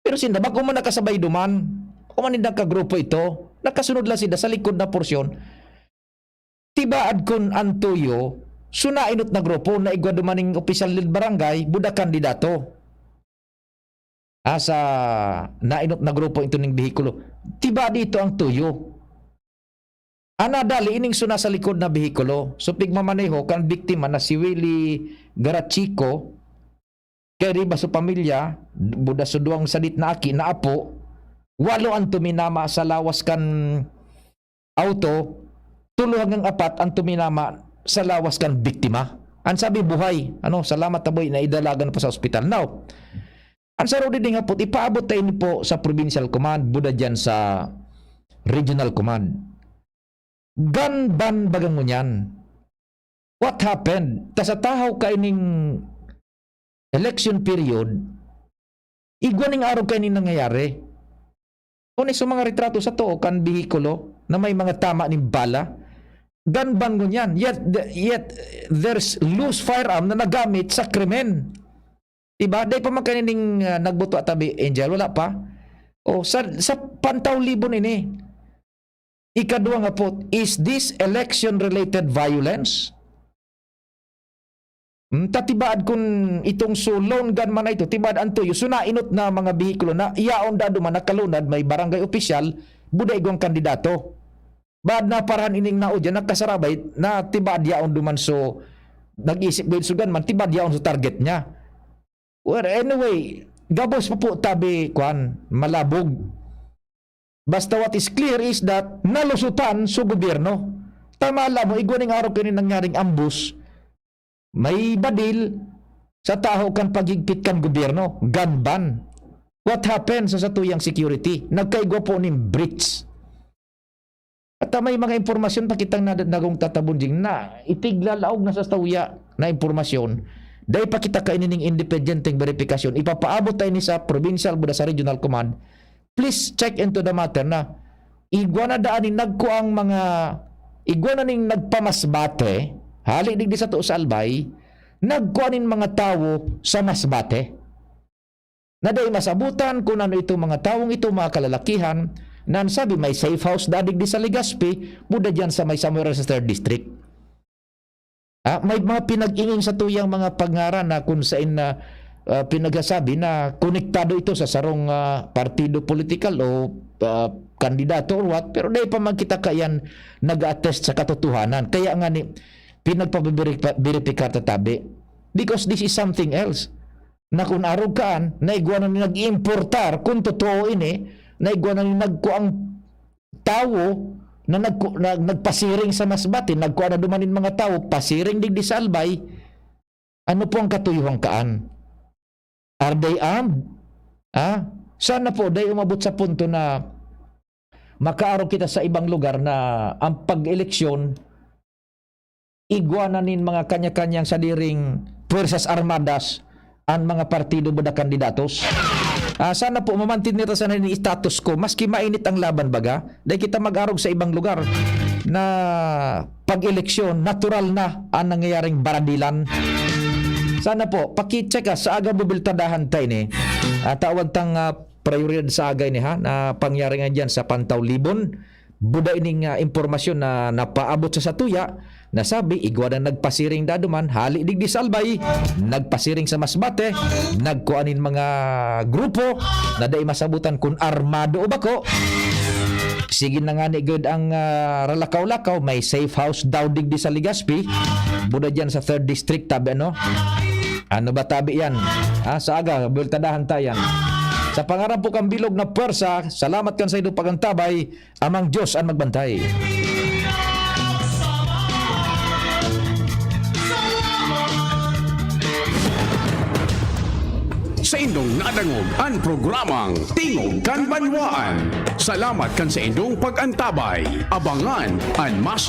Pero sinda, bako man nakasabay duman, bako man nindang kagrupo ito, nakasunod lang sinda sa likod na porsyon. Tibaad kun an tuyo, so nainot na grupo na igwa duman ning opisyal del barangay, buda kandidato. Ah, sa nainot na grupo ito ning behikulo. Tibaad ito ang tuyo. Ana, dali, ining suna sa likod na behikulo. So, pigmamaneho kan biktima na si Willie Garachico, kairiba sa pamilya, buda sa duwang sadit na aki, na apo, walo ang tuminama sa lawas kan auto, tulo hanggang apat ang tuminama sa lawas kan biktima. An sabi, buhay. Ano, salamat, taboy, naidalagan pa sa ospital. Now, an saro diding hapot, ipaabot ta ini po sa provincial command, buda diyan sa regional command. Gun ban baga ngunyan. What happened? Ta sa tahaw kaining election period, igwa ning arog kaining nangyayari. Kung sa mga retrato sa too kan behikulo na may mga tama ning bala, Gun ban ngunyan. Yet, yet there's loose firearm na nagamit sa krimen. Diba? Dai pa man kanining, ah, nagbuto atabi, Angel, wala pa. O, sa, sa Pantaw Libon ini. Ikaduwa nga pot, is this election-related violence? Hmm, ta tibaad kun itong so lone gunman na ito, tibaad an tuyo, so nainot na mga behikulo na yaon dado man nakalunad may barangay opisyal, buda igwang kandidato. Baad na parahan ining nao diyan, nagkasarabay na tibaad yaon duman so nag-isip gayud so gunman, tibaad yaon so target niya. Well, anyway, gabos pa po tabi, kwan, malabog. Basta what is clear is that nalusutan so gobyerno. Tama la mo, igwa ning araw kini nangyaring ambus, may badil sa taho kan paghigpit kan gobyerno, gun ban. What happened sa satuyang security? Nagkaigwa po nin breach. At, ah, may mga impormasyon pa kitang nad-, nagong tatabon ding na itiglalaog na sa satuya na impormasyon. Dai pa kita kaini ning independenteng beripikasyon. Ipapaabot ta ini sa provincial buda sa regional command. Please check into the matter na igwa na daan nin nagkuang mga, igwa na ning nagpamasbate, hali digdi sato sa Albay, nagkua nin mga tawo sa Masbate. Na dai masabutan kun ano itong mga tawong ito, mga kalalakihan, na an sabi may safe house da digdi sa Legazpi, buda diyan sa may somewhere sa third district. Ah, may mga pinag-ingin satuyang mga pangaran na kung sain na, ah, pinagsasabi na konektado ito sa sarong, ah, partido politikal o, ah, kandidato or what, pero dai pa man kita kaiyan nag-attest sa katotohanan. Kaya nga ni, pinagpabibirikpa-, biripikar ta tabi. Because this is something else. Na kun arog kaan, naigwa na ni nag-importar, kun totoo ini, naigwa na ni nagkuang tawo na nagku-, na, nagpasiring sa Masbate, nagkua na duman nin mga tawo, pasiring digdi sa Albay. Ano po ang katuyohan kaan? Are they armed? Ha? Sana po, dai umabot sa punto na makaarog kita sa ibang lugar na ang pag-eleksyon, igwa na nin mga kanya-kanyang sadiring puwersas armadas an mga partido buda kandidatos. Ah, sana po, mamantin nita sana nin status quo, maski mainit ang laban baga, dai kita mag-arog sa ibang lugar na pag-eleksyon, natural na ang nangyayaring baradilan. Sana po, paki-check, ah, sa aga bubiltadahan ta ini. Ah, tawan tang, ah, prioridad sa aga ini, ha, na pangyari nga diyan sa Pantaw Libon. Buda ining, ah, impormasyon na napaabot sa satuya, na sabi, igwa na nagpasiring dado man, hali digdi sa Albay, nagpasiring sa Masbate, nagkua nin mga grupo na dai masabutan kun armado o bako. Sige na nga ni gud ang, ah, ralakaw-lakaw, may safe house daw digdi sa Legazpi. Buda diyan sa third district, tabi ano? Ano ba tabi yan? Ah, sa aga, bultadahan ta yan. Sa pangaran po kang bilog na pwersa, salamat kan sa inyong pagantabay, Amang Diyos an magbantay. Sa indong nadangog an programang Tingog kan Banwaan. Salamat kan sa indong pag-antabay. Abangan an mas